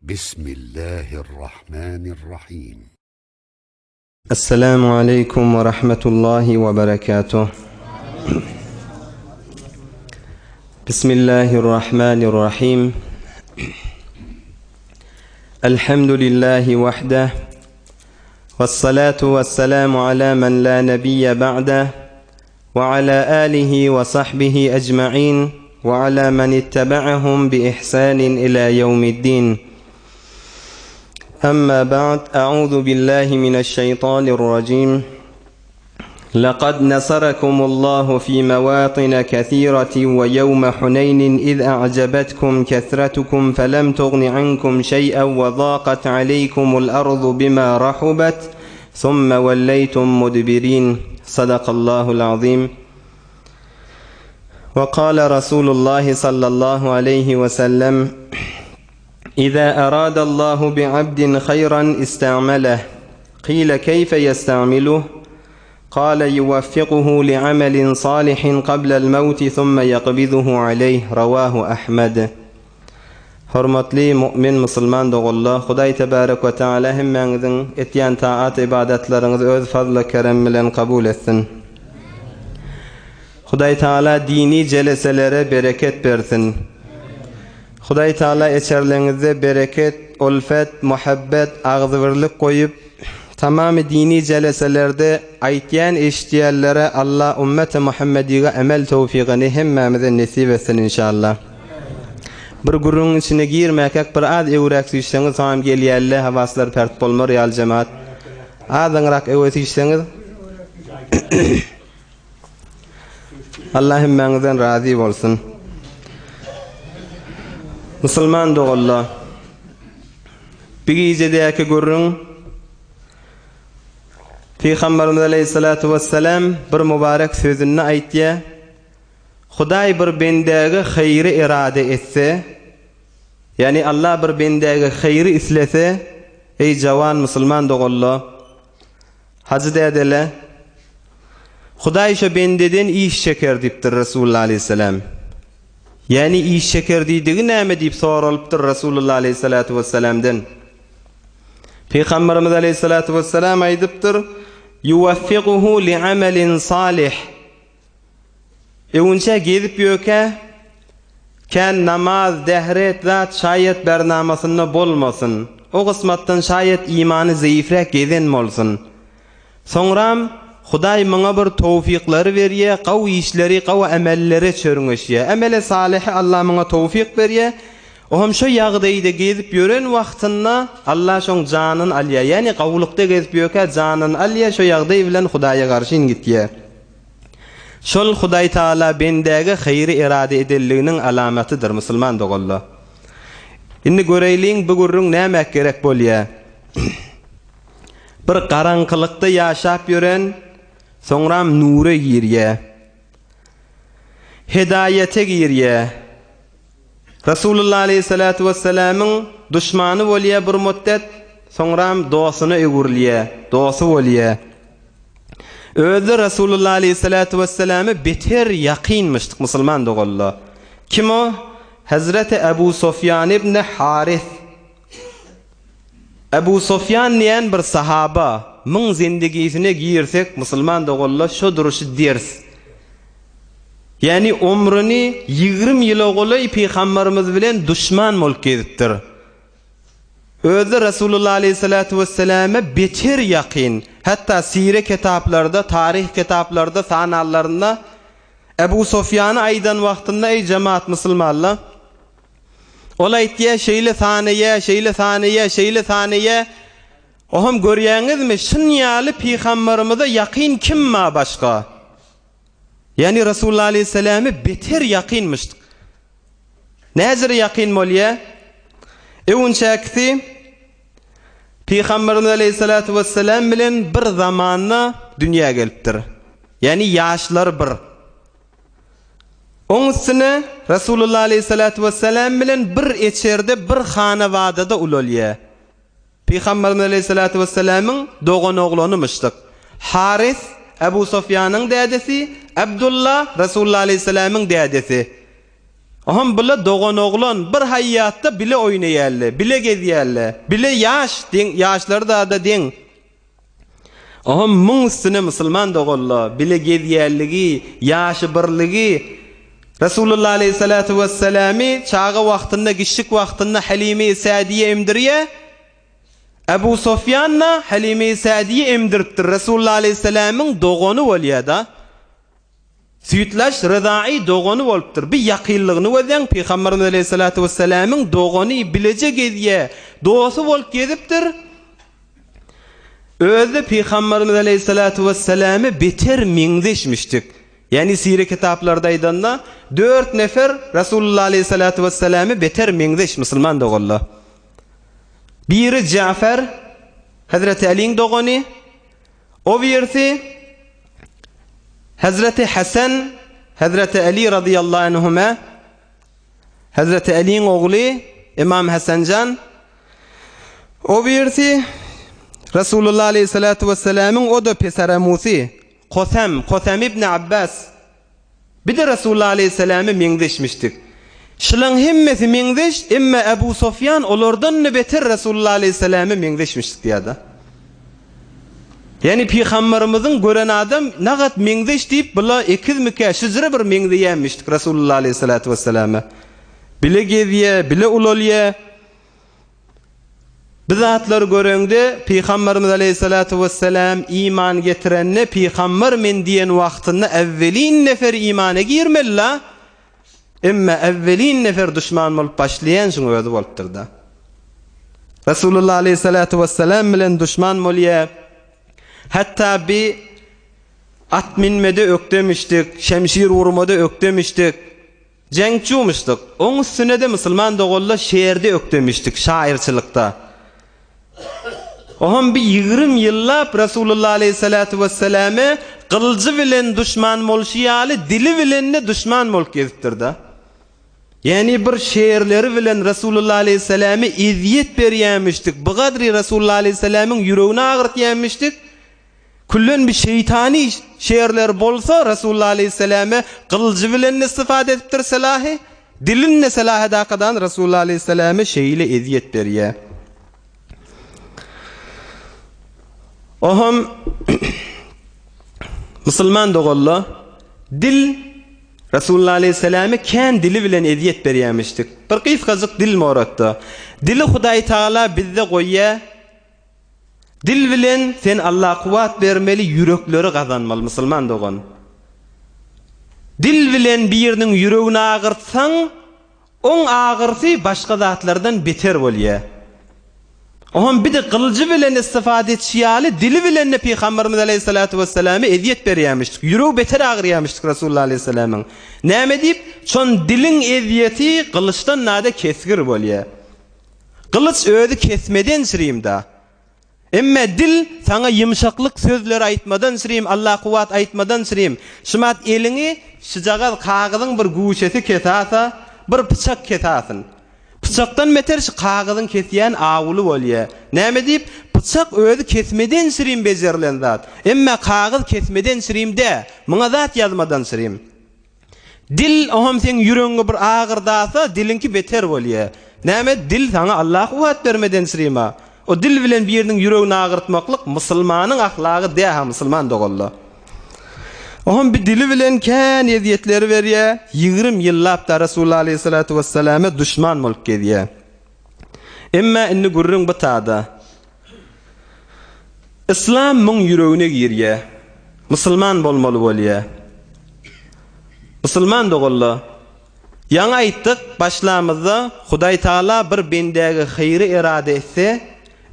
Bismillahirrahmanirrahim. Esselamu aleýkum we rahmetullahi we berekatuh. Bismillahirrahmanirrahim. Elhamdülillahi wahdah. Vessalatu vesselamu ala men la nebiyye ba'dah. Ve ala alihi ve sahbihi ecma'in ve ala men ittebe'ahum bi ihsanin ila yevmiddin. Amma ba'd, a'udhu billahi mineşşeytanirracim. لقد نصركم الله في مواطن كثيرة ويوم حنين إذ أعجبتكم كثرتكم فلم تغن عنكم شيئا وضاقت عليكم الأرض بما رحبت ثم وليتم مدبرين صدق الله العظيم وقال رسول الله صلى الله عليه وسلم إذا أراد الله بعبد خيرا استعمله قيل كيف يستعمله قال يوفقه لعمل صالح قبل الموت ثم يقبضه عليه رواه أحمد Hormatly mu'min musulman doganlar, Hudaý tebarek we taala hemmäňiziň etýän taat ybadatlaryňyzy öz fazly keremi bilen kabul etsin. Hudaý taala dini jeleselere bereket bersin. Hudaý taala eçerleňizde bereket, ulfet, muhabbet, agzybirlik goýup, tamamy dini jeleselerde aýtýan eşitýänlere Alla ummeti Muhammediga emel towfygyny hemmämize nesip etsin inşallah. Bir gürrüňiň içine girmäkäk bir az öwräk süýşseňiz soňam gelýälle hawaslar pert bolmar ýaly jemaat. Azyňrak öwe süýşseňiz. Allah hemmäňizden razy bolsun. Musulman doganlar, bir gijedäki gürrüň Pygamberimiz aleyhissalatu vesselam bir mübarek sözünde aýtýar. Hudaý bir bendäge haýry erade etse, ýagny Allah bir bendäge haýry islese, eý jawan musulman doganlar, Hajy dädele, Hudaý şo bendeden iş çeker diýipdir Resulullah aleýhissalam. Ýagny iş çeker diýdigi näme diýip soralypdyr Resulullah aleýhissalatu wessalamdan. Pygamberimiz aleýhissalatu wessalam aýdypdyr, Yuwaffiquhu li'amalin salih. Öwünçä gezip ýökä, kän namaz, dähret zat şaýat bernamasynda bolmasyn. O gysmatdan şaýat imany zeýifräk gezen bolsun. Soňram Hudaý muňa bir towfiklary berýä, gawy işleri, gawy emellere çörňeşýä. Emele salyhy Alla muňa towfik berýä. Ohem şo ýagdaýda gezip ýören wagtynda Alla şoň janyny alýa. Ýagny gawulykda gezip ýökä janyny alýa, şo ýagdaý bilen Hudaýa garşyn gitýä. Şol Hudaý Taala bendäge haýry erade edenliginiň alamatydyr, musulman doganlar. Indi göreýliň bu gürrüň nämäk gerek bolýa? Bir garaňkylykda ýaşap ýören, soňram nura girýä. Hedaýete girýä. Resulullah aleýhissalatu wessalamyň duşmany bolýa bir mutdet, soňram dostuna öwrülýä, dosty bolýa. Özi Resulullah aleýhissalatu wesselame beter ýakynmyşdyk musulman doganlar. Kim o? Hezreti Ebu Sofýan ibn Haris. Ebu Sofýan diýen bir sahaba myň zindigisine girsek musulman doganlar şo duruşy ders. Ýagny omrüni 20 ýyla golaý pygambarymyz bilen duşman bolup gezipdir. Özi Resulullah aleýhissalatu wesselame beter ýakyn. Hatda sire kitaplarda, taryh kitaplarda sanallarynda Ebu Sofýany aýdan wagtynda eý jemaat musulmanlar Ol aýtýar şeýle sanaýar, şeýle sanaýar, şeýle sanaýar. Oham görýäňizmi şun ýaly pygambarymyza ýakyn kim bar başga? Ýagny Resulullah aleýhissalame beter ýakynmyş. Näjere ýakyn bolýar? Öwünçäkisi Pygamberimiz aleýhissalatu wessalam bilen bir zamanda dünýä gelipdir. Ýagny ýaşlary bir. Oň üstüne Resulullah aleýhissalatu wessalam bilen bir eçerde, bir hanabadada ulalýar. Pygamberimiz aleýhissalatu wessalamyň doganoglany-myşdyk. Haris, Ebu Sofýanyň dädesi, Abdullah, Resulullah aleýhissalamyň dädesi. Oham bile doganoglan bir haýýatda bile oýnaýalle, bile gezýälle, bile ýaş deň, ýaşlary zada deň. Oham muň üstüne musulman doganla bile gezýänligi, ýaşy birligi Resulullah aleýhissalatu wesselamy çaga wagtynda, giçjik wagtynda Halime-i Sädiýe emdirýä. Ebu Sofýan-da Halime-i Sädiýe emdiripdir. Resulullah aleýhissalamyň dogany bolýa-da. Süýtlaç Ryzaýy dogany bolupdyr. Bir ýakynlygyny gözläň, Pygamberimiz aleýhissalatu wessalamyň dogany bileje gezýä, dosty bolup gezipdir. Özi-de Pygamberimiz aleýhissalatu wessalama beter meňzeşmişdik. Ýagny sire kitaplarda aýdanda, dört nefer Resulullah aleýhissalatu wessalama beter meňzeş musulman doganlar. Biri Jafer, Hezreti Alyň dogany, O birisi Hezreti Hasan, Hezreti Ali radıyallahu anhuma, Hezreti Aliň ogly Imam Hasanjan. O birisi Resulullah aleyhissalatu vesselamyň o-da pesaremusy Kosam, Kosam ibn Abbas. Bir-de Resulullah aleýhissalama meňzeşmişdik. Şulaň hemmesi meňzeş, emma Ebu Sofýan olardan-da beter Resulullah aleýhissalama meňzeşmişdik diýýär-de. Ýagny Pygamberimiziň gören adam nagat meňzeş diýip, bula ekizmikä, şujra bir meňzeýänmişdik Resulullah aleýhissalatu wessalama. Bile gezýär, bile ulalýar. Bu zatlary göreňde, Pygamberimiz aleýhissalatu wessalam iman getirende, Pygamber men diýen wagtynda äwwelin nefer imana girmeli-la, emma äwwelin nefer duşman bolup başlaýan şuň özi bolupdyr-da. Resulullah aleýhissalatu wessalam bilen duşman bolýar. Hatda bi at münmede ökdemişdik, şemşir urmada ökdemişdik. Jeňçimişdik. Oň üstüne-de musulman doganlar şerde ökdemişdik, şaýyrçylykda. Oňam bir 20 ýyllap Resulullah aleýhissalatu wesselame gylyjy bilen duşman bolşy ýaly, dili bilen-de duşman bolup gezipdir-de. Ýagny bir şeýerleri bilen Resulullah aleýhissalame ezýet berýämişdik, bigadry Resulullah aleýhissalamyň ýüregini agyrtýamişdik. Küllen bir şeýtany şerler bolsa Resulullah aleýhissalame gylyjy bilen-de istifade edipdir selahy, dilinde selahy dakadan Resulullah aleýhissalame şeýle ezýet berýär. Oham musulman doganlar dil Resulullah aleýhissalame kän dili bilen ezýet berýärmişdik. Bir gysgajyk dil moratda. Dili Hudaý Tagala bizde goýýar. Dil bilen sen Alla kuwat bermeli ýürekleri gazanmaly musulman dogan. Dil bilen biriniň ýüregini agyrtsaň oň agyrysy başga zatlardan beter bolýa. Oňam bir-de gylyjy bilen istifade etişi ýaly dili bilen-de Pygamberimiz aleýhissalatu wesselame ezýet berýämişdik. Ýüregi beter agyrýamyşdyk Resulullah aleýhissalamyň. Näme diýip? Şon diliň ezýeti gylyçdan nada kesgir bolýa. Gylyç özi kesmeden çyrim-da. Emme dil saňa ýymşaklyk sözleri aýtmadan çyrim, Alla kuwwat aýtmadan çyrim. Şumat eliňi şujagaz kagyzyň bir guşesi kesasa, bir pyçak kesasyn. Pyçakdan beter şu kagyzyň kesýän awuly bolýa. Näme diýip, pyçak özi kesmeden çyrim bejerilen zat. Emme kagyz kesmeden çyrim dä, muňa zat ýazmadan çyrim. Dil oňam seň ýüregiňi bir agyrdasa, diliňki beter bolýa. Näme, dil saňa Allah kuwwat bermeden srima. O dil bilen biriniň ýüregini agyrtmaklyk musulmanyň ahlagy dä-ha musulman doganlar. Oňam bir dili bilen kän ezýetleri berýä, 20 ýyllap da Resulullah aleýhissalatu wessalama duşman bolup gezýä. Emma indi gürrüň bu tada. Yslam muň ýüregine girýä. Musulman bolmaly bolýa. Musulman doganlar, ýaňy aýtdyk, başlamyzda Hudaý Taala bir bendäge haýry erada etse,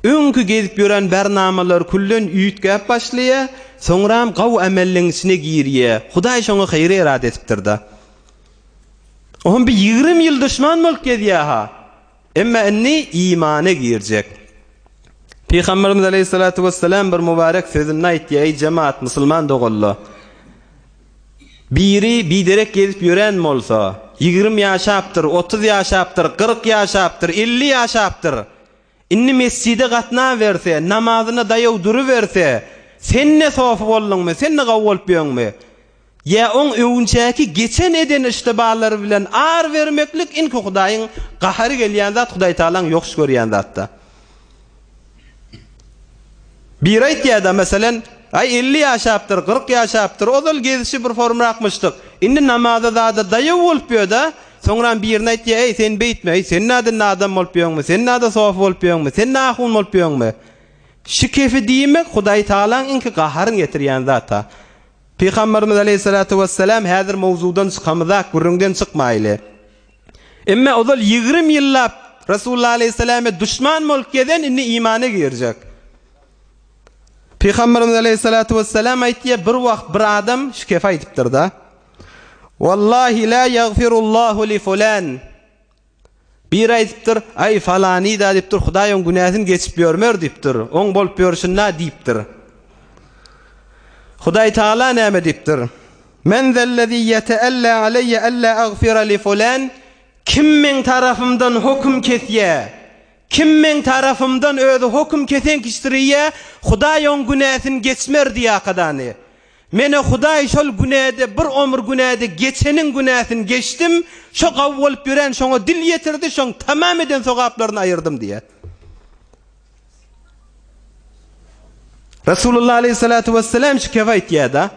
öňki gezip ýören bernamalar küllen üýtgäp başlaýa, soňram gawy amelleň içine girýä. Hudaý şoňa haýry erada etipdir-de. Oňam bir 20 ýyl duşman bolup gezýä-ha. Emma indi imana girjek. Pygamberimiz aleýhissalatu wessalam bir mübarek sözünde aýtýar, Eý jemaat, musulman doganlar! Biri biderek gezip ýören bolsa, 20 ýaşapdyr, 30 ýaşapdyr, 40 ýaşapdyr, 50 ýaşapdyr. Indi mesjide gatnaberse, namazyna daýaw duruberse, sen-de sofy bolduňmy, sen-de gawy bolup ýöňmi? Ýa oň öwünçäki geçen eden yştybalary bilen ar bermeklik inki Hudaýyň gahary gelýän zat Hudaýtagalaň ýokuş görýän zatda. Biri aýtýada meselen, aý 50 ýaşapdyr, 40 ýaşapdyr, ozal gezişi bir formrakmyşdyk. Indi namaza zada daýaw bolup ýöda, soňram birine aýtýa, eý sen beýtme, eý sen nada indi adam bolup ýöňmi, sen nada sofy bolup ýöňmi, sen ahun bolup ýöňmi? Şi kefi diýmek Hudaýtagalaň inki gaharyn getirýän zata. Pygamberimiz aleýhissalatu wessalam häzir mowzuwdan çykamyzak, gürrüňden çykmaýly. Emme ozal 20 ýyllap Resulullah aleýhissalame duşman bolup gezen indi imana girjek. Pygamberimiz aleýhissalatu wessalam aýtýar, bir wagt bir adam şu kefe aýdypdyr-da. Wallahi la ýagfirullahu li fulan. Biri aýdypdyr, Aý, falany-da diýipdir, Hudaý oň günäsini geçip ýörmer diýipdir. Oň bolup ýörşüni-dä diýipdir. Hudaý Tagala näme diýipdir? Men zellezî ýeteella aleýye alla agfira li fulan, Kim meň tarapymdan höküm kesýä? Kim meň tarapymdan özi höküm kesen kişdiriýä, Hudaý oň günäsini geçmer diýýäkadany. Menä Hudaý şol günäde bir omur günäde geçeniň günäsini geçdim, şo gawy bolup ýören şoňa dil ýetirdi, şoň tamam eden sogaplaryny aýyrdym diýýär. Resulullah aleýhissalatu wessalam şu kefe aýtýar-da,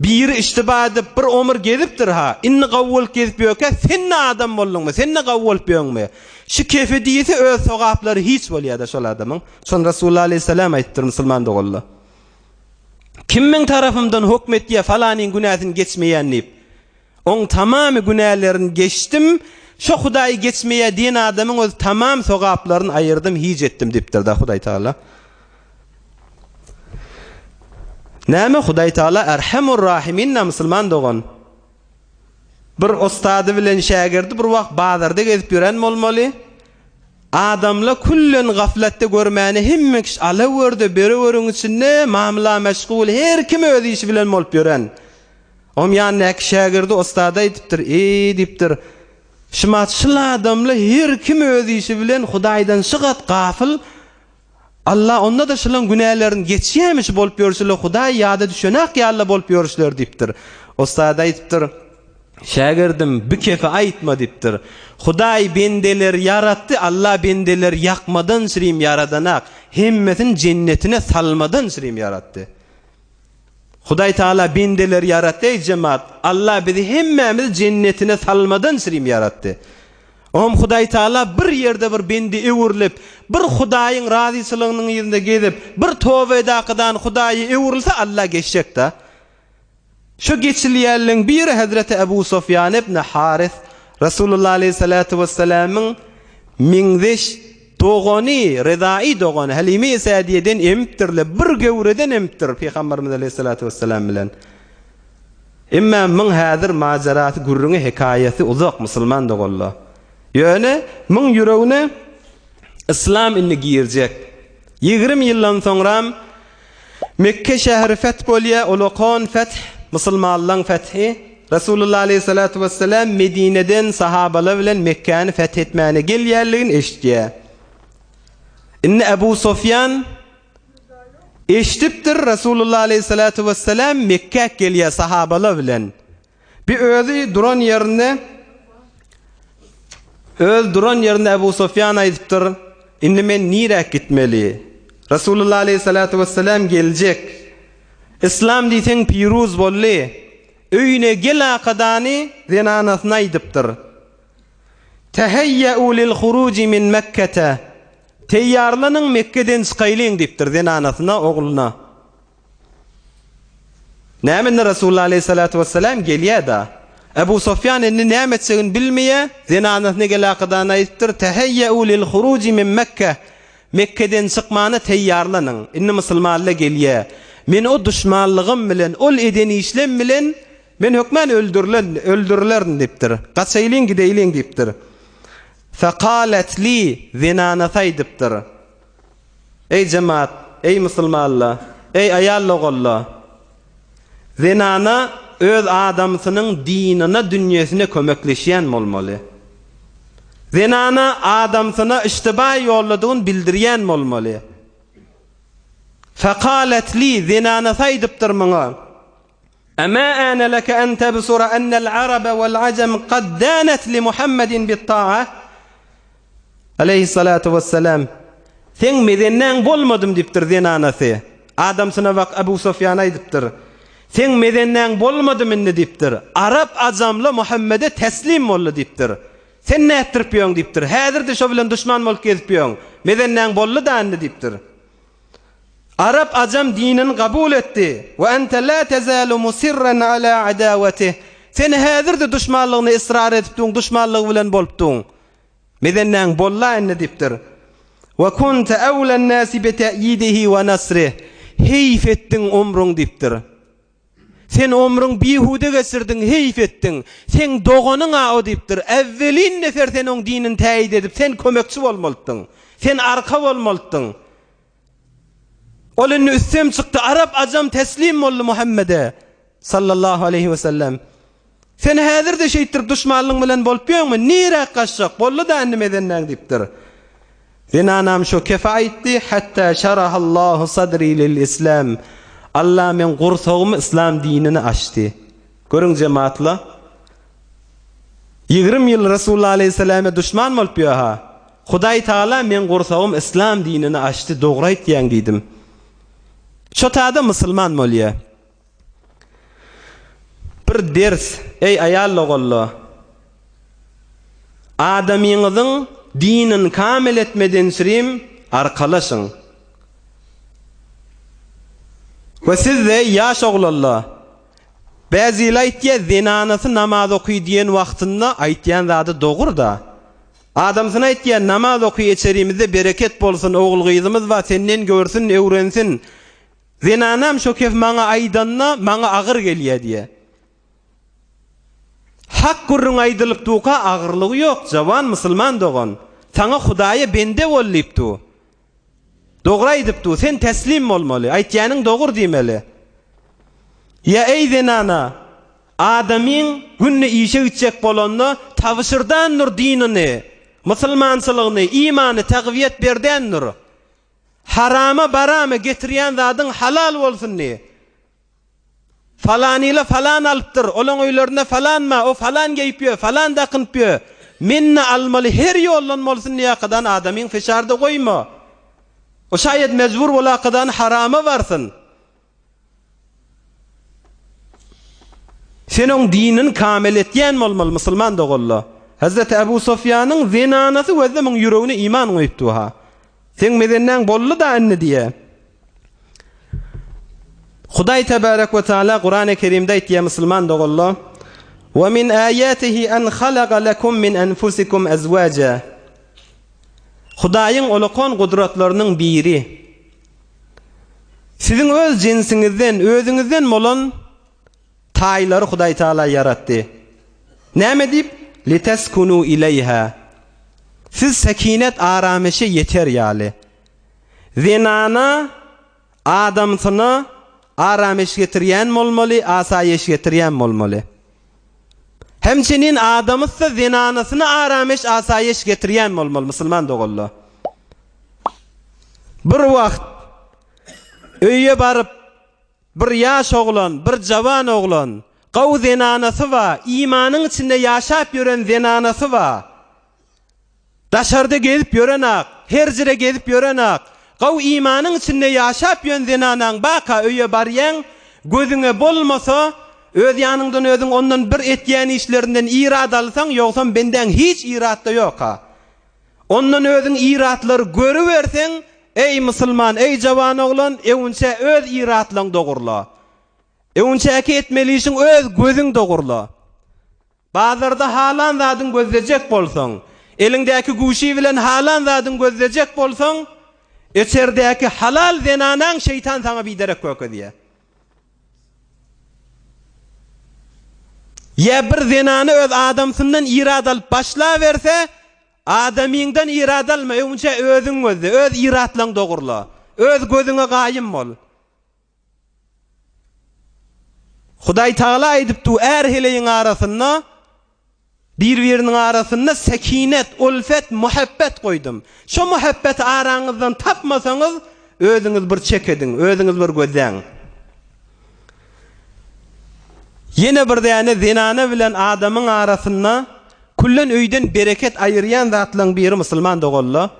biri iştiba edip bir omur gezipdir ha, indi gawy bolup gezip ýörkä sen-de adam bolduňmy, sen-de gawy bolup ýöňmi? Şu kefe diýse öz sogaplary hiç bolýar-da şol adamyň. Şony Resulullah aleýhissalam aýdypdyr musulman doganlar. Kim meň tarapymdan hökm etýär falanyň günäsini geçmeýän diýip. Oň tamamy günälerini geçdim, şo Hudaý geçmeýär diýen adamyň öz tamam sogaplaryny aýyrdym, hiç etdim diýipdir-de Hudaý Tagala. Näme Hudaý Tagala Erhamur Rahimin-dä musulman dogan. Bir ussady bilen şägirdi bir wagt bazarda gezip ýören bolmaly. Adamla küllen gaflatda görmäne hemme kişi alawerde bereweriň içinde mamla meşgul her kim öz işi bilen bolup ýören. Oň ýanyndaky şägirdi ussada aýdypdyr, Eý diýipdir, şumat şul adamla her kim öz işi bilen Hudaýdan şygat gafyl, Alla onda-da şulaň günälerini geçýämi şu bolup ýörşüle Hudaý ýada düşenak ýaly bolup ýörüşler diýipdir. Ussat aýdypdyr, Şägirdim, bu kefe aýtma diýipdir. Hudaý bendeleri ýaratdy, Alla bendeleri ýakmadan şirim ýaradanak, hemmesini jennetine salmadan şirim ýaratdy. Hudaý Taala bendeleri ýaratdy, eý jemaat, Alla bizi hemmämizi jennetine salmadan şirim ýaratdy. Oňam Hudaý Taala bir ýerde bir bende öwrülip, bir Hudaýyň razyçylygynyň yzynda gezip, bir toba edakydan Hudaýa öwrülse Alla geçjek-dä. Şu geçilýänleň biri Hezreti Ebu Sufýan ibn Haris, Resulullah aleýhissalatu wessalamyň meňzeş dogany, rezai dogany, Halime-i Sädiýeden emipdirler, bir göwreden emipdir Pygamberimiz aleýhissalatu wessalam bilen. Emma muň häzir majerasy gürrüňi hekaýasy uzak musulman doganlar. Ýöne muň ýüregine yslam indi girjek. 20 ýyldan soňram Mekke şäheri feth bolýar, ulakan feth, musulmanlaň fethi. Resulullah aleýhissalatu wessalam Medineden sahabalar bilen Mekkäni feth etmäne gelýänligini eşitýär. Indi Ebu Sufýan Eşidipdir, Resulullah aleýhissalatu wessalam Mekgä gelýär sahabalar bilen. Bir özi duran ýerinde öz duran ýerinde Ebu Sufýan aýdypdyr, Indi men niräk gitmeli? Resulullah aleýhissalatu wessalam geljek. Islam diýseň piruz boldy. Öýüne gel akadany zenanasyna aýdypdyr. Teheýýe'u lil huruji min Mekkete. Teýýarlanyň Mekgeden çykaýlyň diýipdir zenanasyna, ogluna. Näme indi Resulullah aleýhissalatu wessalam gelýär-da. Ebu Sufýan indi näme etjegini bilmeýär, zenanasyna gelakydany aýdypdyr, Teheýýe'u lil huruji min Mekke. Mekgeden çykmana teýýarlanyň. Indi musulmanlar gelýär. Men o duşmanlygym bilen, ol eden işlem bilen Men hökmän öldürilen, öldürilerin diýipdir. Gaçaýlyň, gideýliň diýipdir. Fekalet li, zenanasy aýdypdyr. Eý jemaat, eý musulmanlar, eý aýal-ogullar! Zenana öz adamsynyň dinine, dünýesine kömekleşýän bolmaly. Zenana adamsyna iştiba ýolladygyny bildirýän bolmaly. Fekalet li, zenanasy aýdypdyr muňa. Emâ âne leke en tebsura ennel arabe vel acem kad dânet li Muhammedin bit ta'a? Aleýhissalatu wessalam, Seň mezennäň bolmadym diýipdir zenanasy. Adamsyna bak Abu Sufýana aýdypdyr. Seň mezennäň bolmadym indi diýipdir. Arap ajamla Muhammede teslim boldy diýipdir. Sen nätdirip ýöň diýipdir. Häzir-de şo bilen duşman bolup gezip ýöň. Mezennäň boldy-da indi diýipdir. Arap ajam dinini kabul etdi. We ente la tezalu musirran ala adawatih. Sen häzir-de duşmanlygyna ysrar edip duň, duşmanlygy bilen bolup duň. Mezennäň bolla indi diýipdir. We kunte awlan nasi bi te'yidihi we nasrih. Heýf etdiň omruň diýipdir. Sen omruň bihuda geçirdiň, heýf etdiň. Seň doganyň-a o diýipdir. Äwwelin nefer sen oň dinini täýit edip, sen kömekçi bolmalydyň. Sen arka bolmalydyň. Ol indi üstem çykdy, arap ajam teslim boldy Muhammede, sallallahu aleýhi we sellem. Sen häzir-de şeýtdirip duşmanlyň bilen bolup ýöňmi? Niräk gaçjak? Boldy-da indi mezennäň diýipdir. Zenanam şo kefe aýtdy, Hatta şarahallahu sadri lil islam. Allah meň gursagymy yslam dinine açdy. Görüň jematla. 20 ýyl Resulullah aleýhissalame duşman bolup ýöha. Hudaý Tagala meň gursagym yslam dinine açdy, dogry aýtýaň diýdim. Şo tada musulman bolýa. Bir ders, eý aýal doganlar! Adamyňyzyň dinini kamil etmedençirim arkalaşyň. We siz-de ýaş oglanlar, bäzili aýtýar zenanasy namaz oky diýen wagtynda aýtýan zady dogry-da. Adamsyna aýtýar namaz oky içerimizde bereket bolsun ogul-gyzymyz bar senden görsün öwrensin. Zenanam şo kef maňa aýdanda maňa agyr gelýä diýä. Hak gürrüň aýdylyp duka agyrlygy ýok jawan musulman dogan. Saňa hudaýa bende bol diýip du. Dogry aýdyp du sen teslim bolmaly aýtýanyň dogur diýmeli. Ýa eý zenana adamyň günde işe gitjek bolanda tabşyrdandyr dinini musulmançylygyny imany tagwiýet berdändir. Harama barama getirýän zadyň halal bolsun diý. Falanyla falan alypdyr, olaň öýlerinde falan bar, o falan geýip ýör, falan dakynyp ýör. Men-de almaly her ýoldan bolsun diýakadan adamyň fişarda goýma. O şaýat mejbur bolakadan harama barsyn. Sen oň dinini kamil etýän bolmaly musulman doganlar. Hazreti Abu Sofýanyň zenanasy gözde muň ýüregine iman goýupdy ha. Seň mezennäň boldy-da indi diýe. Hudaý tebarek we taala Kurany Kerimde aýtýar musulman doganlar. Wa min ayatihi an halaka lekum min enfusikum azwaja. Hudaýyň ulkan gudratlarynyň biri. Siziň öz jinsiňizden, özüňizden bolan taýlary Hudaý Tagala ýaratdy. Näme diýip? Liteskunu ileýha. Siz sekinet aramyşa ýeter ýaly. Zenana, adamsyna aramyş getirýän bolmaly, asaýyş getirýän bolmaly. Hemçinin adamysy zenanasyna aramyş, asaýyş getirýän bolmaly, musulman doganlar. Bir wagt öýe baryp, bir ýaş oglan, bir jawan oglan, gowy zenanasy bar, imanyň içinde ýaşap ýören zenanasy bar. Daşarda gezip ýören-ak, her jire gezip ýören-ak, gowy imanyň içinde ýaşap ýön zenanaň baka öýe barýaň, gözüňe bolmasa, öz ýanyňdan özüň ondan bir etýän işlerinden irad alsaň, ýogsam bendäň hiç iratda ýok-a. Ondan özüň iratlary görüberseň, eý musulman, eý jawan oglan, öwünçä öz iratlaň dogurla. Öwünçäki etmeli işiň öz gözüň dogurla. Bazarda halan zadyň gözlejek bolsaň, eliňdäki guşy bilen halan zadyň gözlejek bolsaň, içerdäki halal zenanaň şeýtan saňa biderek kökezýär. Ýa bir zenany öz adamsyndan irad alyp başlaberse, adamyňdan irad alma, öňünçä özüň gözle, öz iratlaň dogurla, öz gözüňe gaýym bol. Hudaý Tagala aýdypdy, är-heleýiň arasynda Bir-biriniň arasynda sekinet, ulfet, muhabbet goýdum. Şo muhabbeti araňyzdan tapmasaňyz, özüňiz bir çek ediň, özüňiz bir gözläň. Ýene bir däne zenana bilen adamyň arasynda küllen öýden bereket aýyrýan zatlaň biri musulman doganla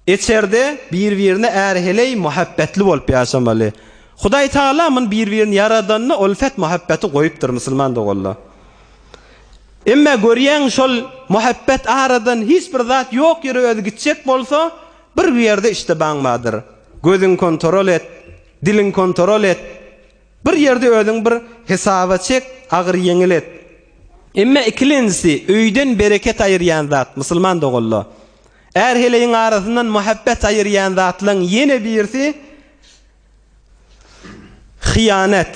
içerde bir-birine är-heleý muhabbetli bolup ýaşamaly. Hudaý Tagala mun bir-birini ýaradanda ulfet muhabbeti goýupdyr musulman doganla. Emme görýäň şol muhabbet aradan hiç bir zat ýok ýere özi gitjek bolsa bir ýerde işde baň bardyr. Gözüň kontorol et, diliň kontorol et. Bir ýerde özüň bir hesaba çek, agyr ýeňil et. Emme ikilenjisi, öýden bereket aýyrýan zat, musulman doganlar. Är-heleýiň arasyndan muhabbet aýyrýan zatlaň ýene birisi hyýanet.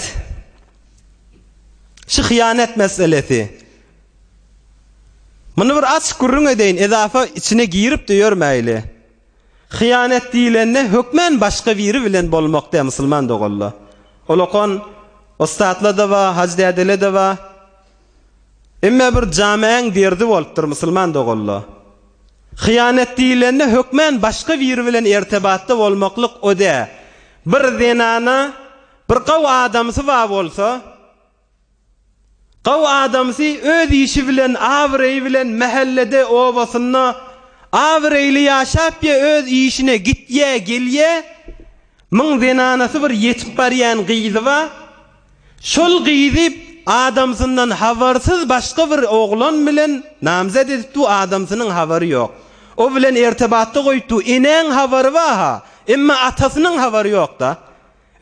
Şu hyýanet meselesi. Muny bir açyk gürrüň edeýin, ezafa içine girip-de ýörmäýli. Hyýanet diýlende hökmän başga biri bilen bolmak dä musulman doganla. Olakan ussatla-da ba, hajy dädele-de ba. Emme bir jamäň derdi bolupdyr musulman doganla. Hyýanet diýlende hökmän başga biri bilen ertebatda bolmaklyk o dä. Bir zenana bir gawy adamsy ba bolsa, Gowy adamsy öz işi bilen abraýy bilen mähellede obasynda abraýly ýaşap ýa öz işine gitýä gelýä myň zenanasy bir ýetip barýan gyzy ba şol gyzy adamsyndan habarsyz başga bir oglan bilen namzet edip du adamsynyň habary ýok o bilen ertebatda goýup du enäň habary ba ha emma atasynyň habary ýokda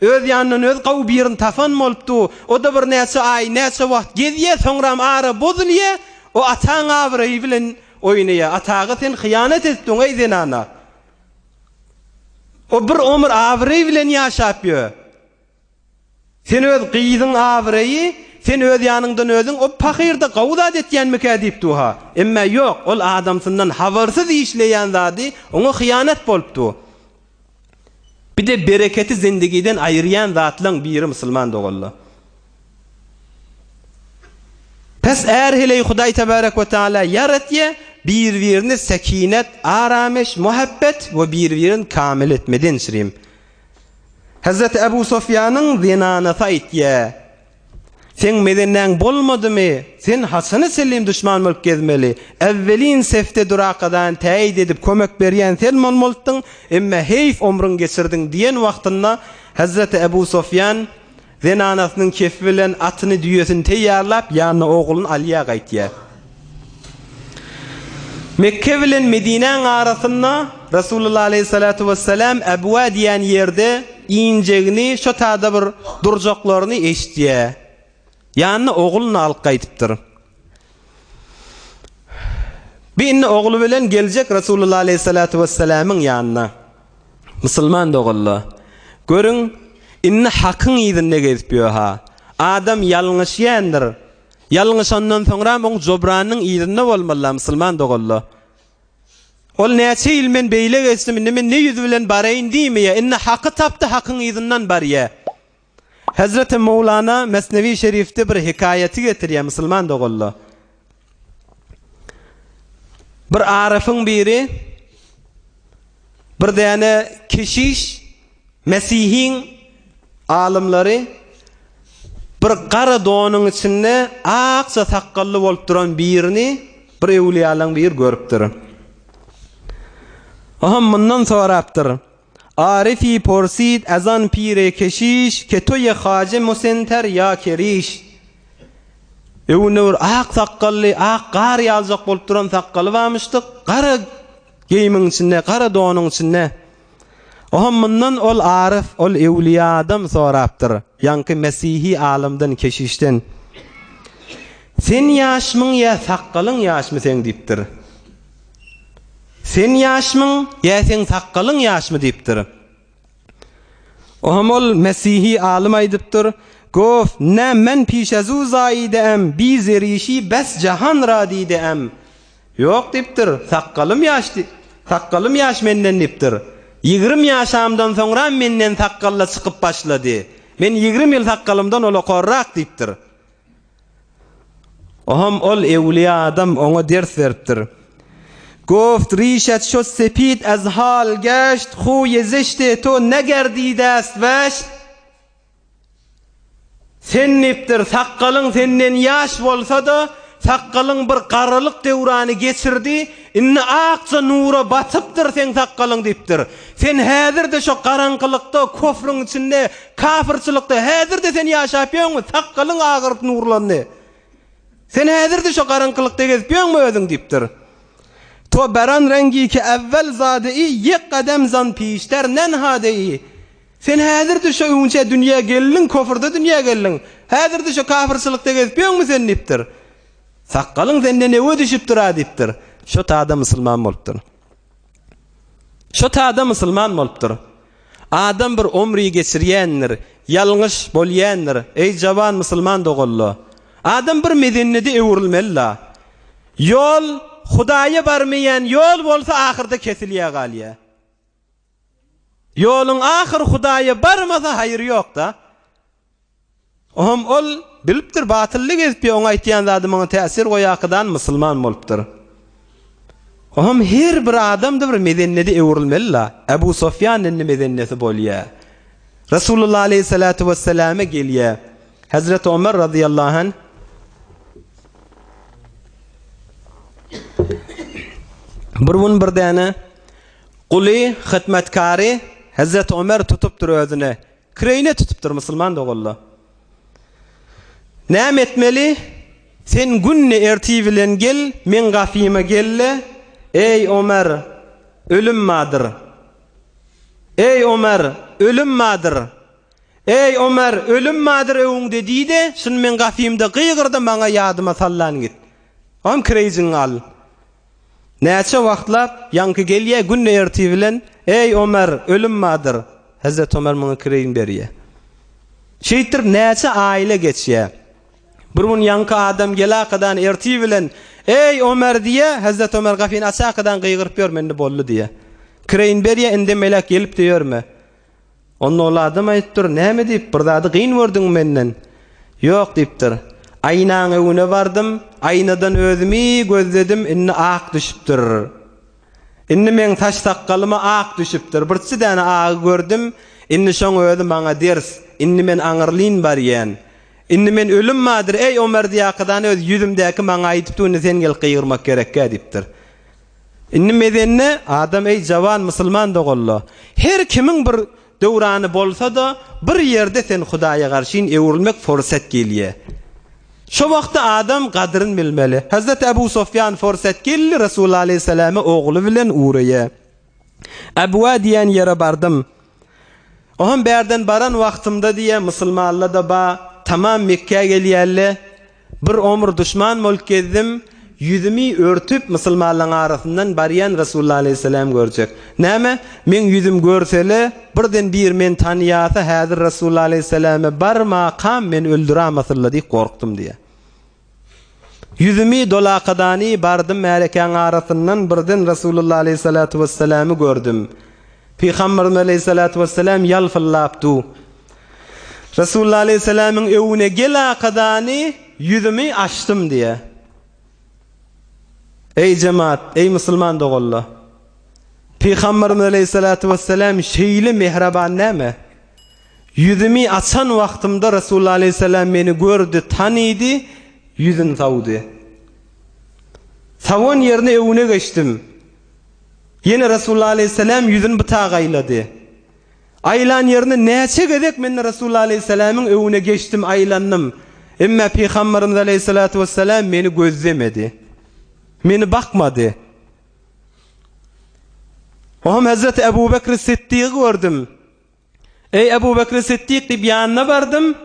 Öz ýanyndan özi gowy birini tapan bolupdy. O-da bir näçe aý, näçe wagt gezýär, soňram ara bozulýar. O ataň abraýy bilen oýnaýar. Ataga sen hyýanat etdiň, eý zenana. O bir ömür abraý bilen ýaşap ýör. Sen öz gyzyň abraýy, sen öz ýanyňdan özüň o pahyr-da gowy zat etýänmikä diýip dur-ha. Emmä ýok, ol adamsyndan habarsyz işleýän zady oňa hyýanat bolup dur. Bir-de bereketi zindigiden aýyrýan zatlaň biri musulman doganlar. Pes är-heleý Hudaý tebarek we taala ýaratýa, bir-birini sekinet, arameş, muhabbet we bir-birini kamil etmeden şirim. Hezreti Ebu Sofýanyň zenanasy aýtýa, Seň mezennäň bolmadymy? Sen haçana çenlim duşman bolup gezmeli? Äwwelin sefde durakadan täýit edip kömek berýän sen bolmalydyň, emme heýf omrüň geçirdiň diýen wagtynda Hezreti Ebu Sofýan zenanasynyň kefi bilen atyny düýesini teýýarlap ýanyna ogluny alýa gaýtýa. Mekge bilen Medinäň arasynda Resulullah aleýhissalatu wessalam Äbwa diýen ýerde injegini şo tada bir durjaklaryny eşitýä. Ýanyna ogluny alyp gaýdypdyr. Bir indi ogly bilen geljek Resulullah aleýhissalatu wessalamyň ýanyna. Musulman doganlar, görüň, indi hakyň yzynda gezip ýör-ha. Adam ýalňyşýandyr. Ýalňyşandan soňram oň jobranynyň yzynda bolmalyda musulman doganlar. Ol näçe ýyl men beýle geçdim indi men ne ýüz bilen baraýyn diýmeýä indi haky tapdy hakyň yzyndan barýa. Hezreti Mowlana Mesnewi Şerifde bir hekaýaty getirýä musulman doganlar. Bir aryfyň biri bir däne keşiş Mesihiň alymlary bir gara donuň içinde akja sakgally bolup duran birini bir öwlüýalaň biri görüpdir. Oham mundan sorapdyr, Arifi porsid azan pire keşiş ke to ye haje musenter ya keriş? Öwünde bir ak sakgally, ak gar ýaljak bolup duran sakgaly barmyşdyk, gara geýimiň içinde, gara donuň içinde. Oham mundan ol aryf, ol öwlüýä adam sorapdyr, ýaňky mesihi alymdan, keşişden, Sen ýaşmyň ýa sakgalyň ýaşmy seň diýipdir. Sen ýaşmyň ýa seň sakgalyň ýaşmy diýipdir. Oham ol mesihi alym aýdypdyr, Gof, ne men pişezu zaýydeem, bi zerişi bes jahan ra diýdeem. Ýok diýipdir, sakgalym ýaş, sakgalym ýaş menden diýipdir. Ýigrim ýaşamdan soňram menden sakgalla çykyp başlady. Men ýigrim ýyl sakgalymdan ol okarrak diýipdir. Oham ol öwlüýä adam oňa ders beripdir. Goft rişet şo sepid ez hal geşt, huýe zeşte to negerdidest weşt. Sen diýipdir, sakgalyň senden ýaş bolsa-da, sakgalyň bir garalyk döwrany geçirdi, indi akja nura batypdyr seň sakgalyň diýipdir. Sen häzir-de şo garaňkylykda, kofryň içinde, kafyrçylykda häzir-de sen ýaşap ýöňmi, sakgalyň agaryp nurlandy. Sen häzir-de şo garaňkylykda gezip ýöňmi özüň diýipdir. To beran rengi ki evvel zade-i, ýek gadem zan pişter nenhade-i. Sen häzir-de şo öňçä dünýä geldiň, kofrda dünýä geldiň. Häzir-de şo kafyrçylykda gezip ýöňmi sen diýipdir. Sakgalyň senden öwe düşüpdir-a diýipdir. Şo tada musulman bolupdyr. Şo tada musulman bolupdyr. Adam bir omri geçirýändir, ýalňyş bolýandyr. Eý jawan musulman doganla. Adam bir mezennede öwrülmeli-la. Ýol Hudaýa barmaýan ýol bolsa ahyrda kesilýä galýa. Ýoluň ahyry Hudaýa barmasa haýyr ýok-da. Ohm ol bilipdir batylly gezipýär oň aýtýan zady maňa täsir goýakydan musulman bolupdyr. Ohm her bir adamda bir mezennede öwrülmeli-la. Ebu Sofýan indi mezennesi bolýa. Resulullah aleýhissalatu wesselame gelýä. Hezreti Omer razyýallahu anh bir gün bir däne Guly, hytmatkary, Hezreti Ömer tutupdyr özüne. Kireýine tutupdyr musulman doganlar. Näme etmeli? Sen günde ertir bilen gel, meň gapyma gel-de, Eý, Ömer, ölüm bardyr. Eý, Ömer, ölüm bardyr. Eý, Ömer, ölüm bardyr öňüňde diý-de, şuny meň gapymda gygyr-da, maňa ýadyma sallan git. Oňam kireýjiňi al. Näçe wagtlap, ýaňky gelýä, günde ertir bilen, Eý, Omer, ölüm bardyr. Hezreti Omer muňa kireýin berýä. Şeýtdirip näçe aýla geçýä. Bir gün ýaňky adam gelakadan ertir bilen, Eý, Omer diýýä, Hezreti Omer gapyny açakadan gygyryp ýörme, indi boldy diýýä. Kireýin berýä, indem elek gelip-de ýörme. Onda ol adam aýdypdyr, Näme diýip, bir zady gyn gördüňmi menden? Ýok diýipdir. Aýnaň öňüne bardym, aýnadan özümi gözledim, indi ak düşüpdir. Indi meň saç-sakgalyma ak düşüpdir. Birçi däne agy gördüm, indi şoň özi maňa ders. Indi men aňyrlyn barýan. Indi men ölüm bardyr, eý, Omer diýakadan öz ýüzümdäki maňa aýdypdy, indi sen gelip gygyrmak gerekkä diýipdir. Indi mezenne adam eý jawan musulman doganla her kimiň bir döwrany bolsada bir ýerde sen hudaýa garşyn öwrülmek forsat gelýä. Şo wagtda adam gadryn bilmeli. Hazreti Ebu Sofýan forsat geldi Resulullah aleýhissalama ogly bilen ugraýa. Ebwa diýen ýere bardym. Ohm bärden baran wagtymda diýä musulmanla-da ba tamam Mekgä gelýälle. Bir omur duşman bolup gezdim, ýüzümi örtüp musulmanlaň arasyndan barýan Resulullah aleýhissalam görjek. Näme, meň ýüzüm görsele, birden bir meni tanyýasa häzir Resulullah aleýhissalame barmakam meni öldüramasynla diýip gorkdum diýýär. Ýüzümi dolakadany bardym märekäň arasyndan birden Resulullah aleýhissalatu wessalamy gördüm. Pygamberimiz aleýhissalatu wessalam ýalpyldap du. Resulullah aleýhissalamyň öwüne gel akadany ýüzümi açdym diýýär. Eý jemaat, eý musulman doganlar! Pygamberimiz aleýhissalatu wessalam şeýle mähriban näme? Ýüzümi açan wagtymda Resulullah aleýhissalam meni gördi, tanydy, ýüzüni sawdy. Sawan ýerine öwüne geçdim. Ýene Resulullah aleýhissalam ýüzüni butag aýlady. Aýlan ýerine näçe gezek men Resulullah aleýhissalamyň öňüne geçdim, aýlandym. Emma Pygamberimiz aleýhissalatu wessalam meni gözlemedi. Meni bakmady. Oňam Hezreti Ebu Bekri Siddigy gördüm. Eý Ebu Bekri Siddik diýip ýanyna bardym.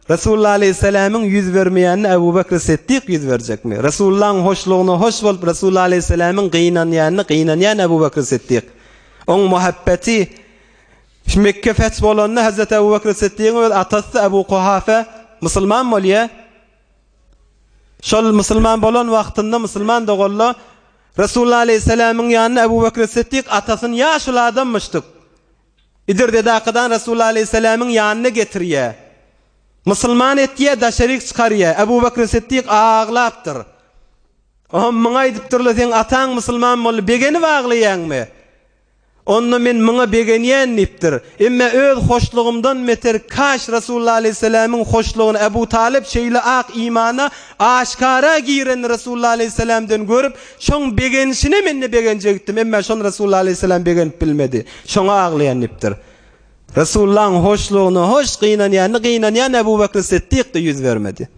Resulullah aleýhissalamyň 100 bermeýänine Ebu Bekri Siddik 100 berjekmi? Resulullahyň hoşlugyna hoş bolup Resulullah aleýhissalamyň gynanýanyna gynanýan Ebu Bekri Siddik. Oň muhabbeti Şu Mekke feth bolanda Hazreti Ebu Bekr Siddigiň öz atasy Ebu Kuhafe musulman bolýar. Şol musulman bolan wagtynda musulman doganlar Resulullah aleýhissalamyň ýanyna Ebu Bekr Siddik atasyny ýaşuly adammyşdyk. Idir dedakadan Resulullah aleýhissalamyň ýanyna getirýär. Musulman etýär, daşaryk çykarýar. Ebu Bekr Siddik aglapdyr. Oňa muňa aýdypdyrlar, seň ataň musulman boldy, begenip aglaýaňmy? Onda men muňa begenýän diýipdir. Emme öz hoşlugymdan beter kaş Resulullah aleýhissalamyň hoşlugyny Ebu Talyp şeýle ak imana aşkara girenini Resulullah aleýhissalamdan görüp, şoň begenişine men-de begenjekdim, emme şony Resulullah aleýhissalam begenip bilmedi. Şoňa aglaýan diýipdir. Resulullahyň hoşlugyna hoş, gynanýanyna gynanýan Ebu Bekr Siddik-de ýüz bermedi.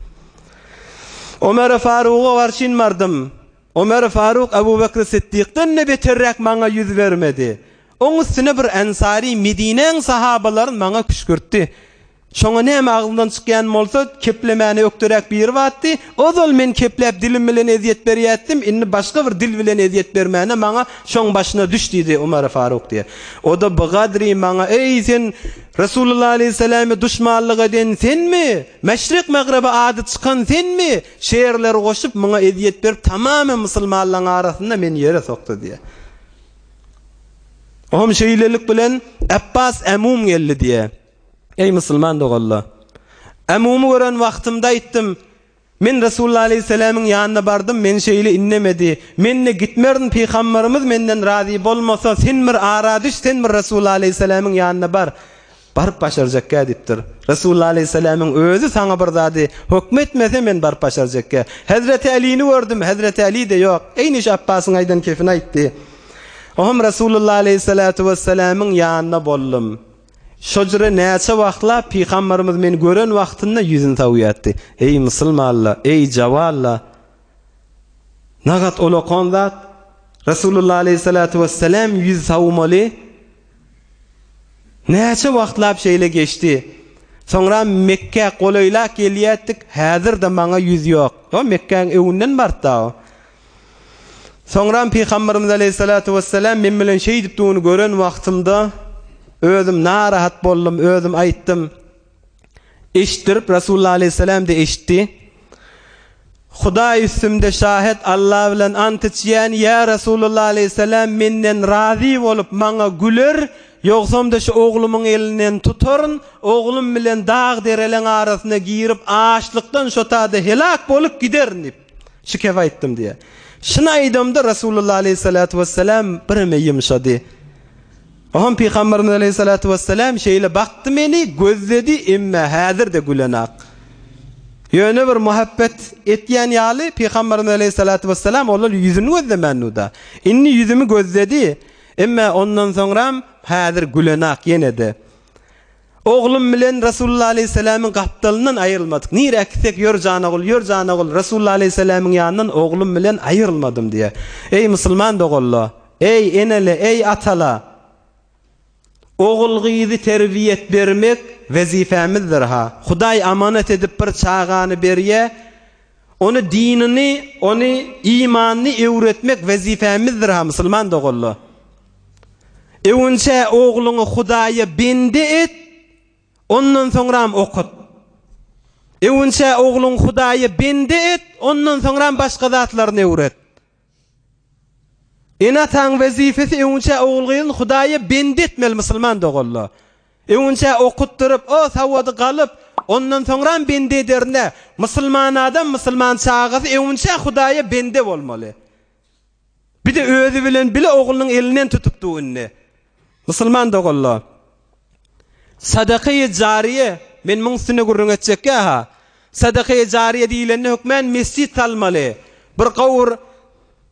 Omeri Faruga garşyn bardym. Omer Faruk Ebu Bekr Siddikden-de beterräk maňa ýüz bermedi. Oň üstüne bir ensary Medinäň sahabalaryn maňa küşgürtdi. Şoňa näme agzyndan çykýan bolsa, keplemäne ökderäk biri batdy. Ozal men kepläp dilim bilen ezýet berýätdim, indi başga bir dil bilen ezýet bermäne maňa şoň başyna düş diýdi Omer Faruk diýe. O-da bigadry maňa, Eý sen Resulullah aleýhissalame duşmanlyk eden senmi? Meşrik-megrebe ady çykan senmi? Şeýerleri goşup, muňa ezýet berip, tamamen musulmanlaryň arasynda meni ýere sokdy diýýär. Oňam şeýlelik bilen Apbas Ämum geldi diýýär. Eý musulman doganlar! Ämumy gören wagtymda aýtdym, Men Resulullah aleýhissalamyň ýanyna bardym, meni şeýle indemedi. Men-de gitmerin, pygamberimiz menden razy bolmasa, sen bir ara düş, sen bir Resulullah aleýhissalamyň ýanyna bar. Baryp başarjakkä diýipdir. Resulullah aleýhissalamyň özi saňa bir zady hökm etmese, men baryp başarjakkä. Hezreti Älini gördüm, Hezreti Äli-de ýok. Eýni şu Apbasyň aýdan kepini aýtdy. Oňam Resulullah aleýhissalatu wessalamyň ýanynda boldum. Şo jüre näçe wagtlap Pygambarymyz meni gören wagtynda ýüzüni sowýardy. Eý musulmanlar, eý jawanlar! Nagat olakan zat, Resulullah aleýhissalatu wessalam ýüz sowmaly. Näçe wagtlap şeýle geçdi. Soňra Mekgä golaýlap gelýärdik, häzir-de maňa ýüz ýok. O Mekgäň öňünden bardy-da o. Soňram Pygamberimiz aleýhissalatu wessalam men bilen şeýdip duny gören wagtymda özüm narahat boldum, özüm aýtdym. Eşitdirip Resulullah aleýhissalam-da eşitdi. Hudaý üstümde şahet Alla bilen ant içýän ýa Resulullah aleýhissalam menden razy bolup maňa güler, ýogsamda şu oglumyň elinden tutaryn, oglum bilen dag-dereleň arasyna girip açlykdan şo tada helak bolup giderin diýip şu kefi aýtdym diýýär. Şuny aýdamda Resulullah aleýhissalatu wessalam bireme ýumşady. Oňam Pygamberimiz aleýhissalatu wessalam şeýle bakdy meni, gözledi, emme häzir-de gülenak. Ýöne bir muhabbet etýän ýaly Pygamberimiz aleýhissalatu wessalam olar ýüzüni gözlemändu-da. Indi ýüzümi gözledi, emme ondan soňram häzir gülenak ýene-de. Oglum bilen Resulullah aleýhissalamyň gapdalyndan aýrylmadyk. Nirä gitsek ýör jan ogul, ýör jan ogul, Resulullah aleýhissalamyň ýanyndan oglum bilen aýrylmadym diýýär. Eý musulman doganlar! Eý enele, eý atala! Ogul-gyzy terbiýet bermek wezipemizdir ha. Hudaý amanat edip bir çagany berýär. Ony dinini, ony imanyny öwretmek wezipemizdir ha musulman doganlar. Öwünçä ogluňy Hudaýa bende et, ondan soňram okut. Öwünçä ogluňy Hudaýa bende et, ondan soňram başga zatlaryny öwret. Ene-ataň wezipesi öwünçä ogul-gyzyny Hudaýa bende etmeli musulman doganlar. Öwünçä okutdyryp, o sawady galyp, ondan soňram bende ederine, musulman adam, musulman çagasy öwünçä Hudaýa bende bolmaly. Bir-de özi bilen bile oglunyň elinden tutup dur indi. Musulman doganlar. Sadakaýy jariýe, men muň üstünde gürrüň etjekkä-ha. Sadakaýy jariýe diýlende hökmän mesjit salmaly. Bir gowur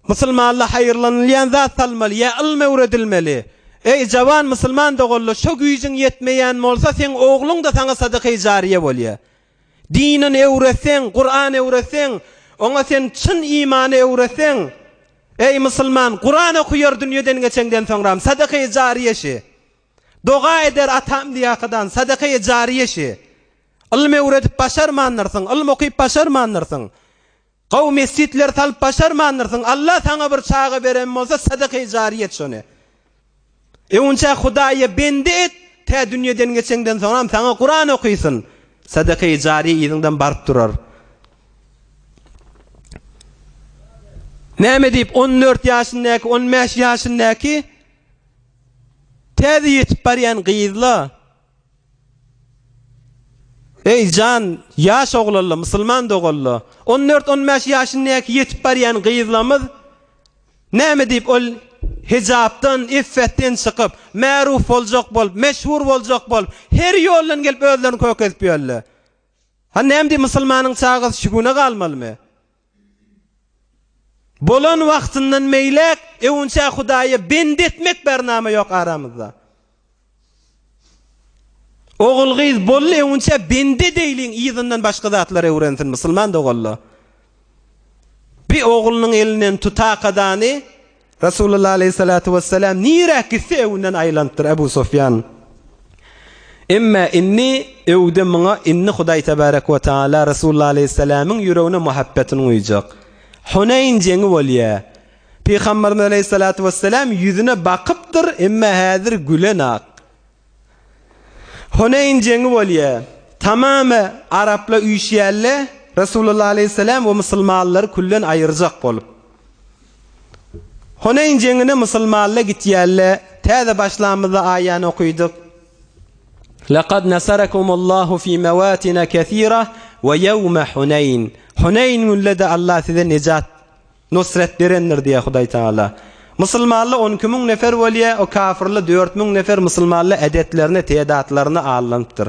musulmanlar haýyrlanylýan zat salmaly ýa ylym öwredilmeli. Eý, jawan musulman doganlar, şo güýjüň ýetmeýän bolsa, seň ogluň-da saňa sadakaýy jariýe bolýar. Dinini öwretseň, Kuran öwretseň, oňa sen çyn imany öwretseň, eý musulman, Kuran okuýar dünýeden geçeňden soňram, sadakaýy jariýe şi. Doga eder atam diýakadan, sadakaýy jariýe şi. Ylym öwredip başarmandyrsyň, ylym okyp başarmandyrsyň. Gowy mesjitler salyp başarmandyrsyň, Allah saňa bir çaga beren bolsa sadakaýy jariýe et şony. Öwünçä Hudaýa bende et, tä dünýeden geçeňden soňram saňa Kuran okysyn. Sadakaýy jariýe yzyňdan baryp durar. Näme diýip 14 ýaşyndaky, 15 ýaşyndaky täze ýetip barýan gyzla Eý jan, ýaş oglanlar, musulman doganlar, on dört, on bäş ýaşyndaky ýetip barýan gyzlarymyz näme diýip ol? Hijapdan, iffetden çykyp, märuf boljak bolup, meşhur boljak bolup, her ýoldan gelip özlerini kök edip ýörler. Ha näme diý musulmanyň çagasy şu güne galmalymy? Bolan wagtyndan meýläk öwünçä Hudaýa bende etmek bernama ýok aramyzda. Ogul gyz boldy öwünçä bende edeýliň yzyndan başga zatlar öwrensin musulman doganlar. Bi oglunyň elinden tutakadany Resulullah aleýhissalatu wessalam niräk gitse öwünden aýlanypdyr Ebu Sufýan. Emme indi öwde muňa indi Hudaý tebarek we taala Resulullah aleýhissalamyň ýüregine muhabbetini guýjak. Huneýn jeňi bolýa. Pygamberimiz aleýhissalatu wessalam ýüzüne bakypdyr, emme häzir gülenak. Huneýn jeňi bolýa. Tamamy arapla üýşýälle Resulullah aleýhissalam we musulmanlary küllen aýyrjak bolup. Huneýn jeňine musulmanla gitýälle. Täze başlamyzda aýany okydyk. Lekad nasarakumullahu fi mewatina kesira we ýewme Huneýn. Huneýn günde-de Allah size nejat Nusret berendir diýýär Hudaý Tagala. Musulmanlar 12000 nefer bolýar, o kafirler 4000 nefer musulmanlar edetlerine, tedatlaryna allanypdyr.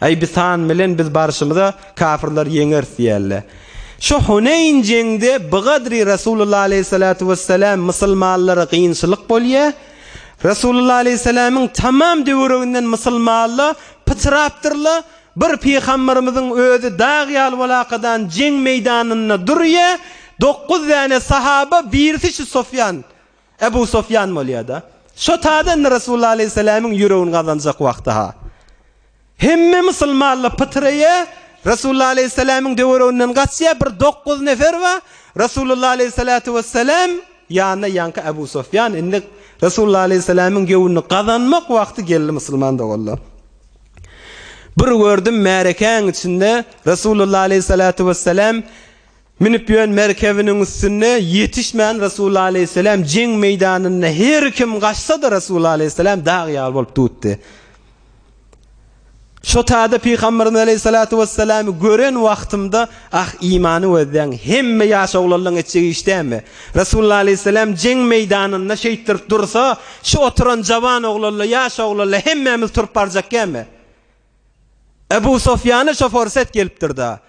Aý bi san bilen biz barşymyza kafirleri ýeňeris diýýärler. Şu Huneýn jeňde bigadri Resulullah aleýhissalatu wessalam musulmanlara kynçylyk bolýar. Resulullah aleýhissalamyň tamam döwereginden musulmanlar pytrapdyrlar. Bir pygamberimiziň özi dag ýaly bolakadan jeň meýdanynda durýa, dokguz däne sahaba birisi şu Sofýan, Ebu Sofýan bolýada. Şo tada indi Resulullah aleýhissalamyň ýüregini gazanjak wagty-ha. Hemme musulmanlar pytraýa, Resulullah aleýhissalamyň döwereginden gaçýa, bir dokguz nefer bar, Resulullah aleýhissalatu wessalam ýanynda ýaňky Ebu Sofýan indi Resulullah aleýhissalamyň göwnüni gazanmak wagty geldi musulman doganlar. Bir gördüm märekäň içinde Resulullah aleýhissalatu wessalam münüp ýören merkebiniň üstünde ýetişmän Resulullah aleýhissalam jeň meýdanynda her kim gaçsa-da Resulullah aleýhissalam dag ýaly bolup dutdy. Şo tada Pygamberimiz aleýhissalatu wessalamy gören wagtymda ah imany gözläň hemme ýaş oglanlaň etjek iş dälmi? Resulullah aleýhissalam jeň meýdanynda şeýtdirip dursa, şu oturan jawan oglanlar, ýaş oglanlar hemmämiz turup barjak dälmi? Ebu Sofýana şo forset gelipdir-da.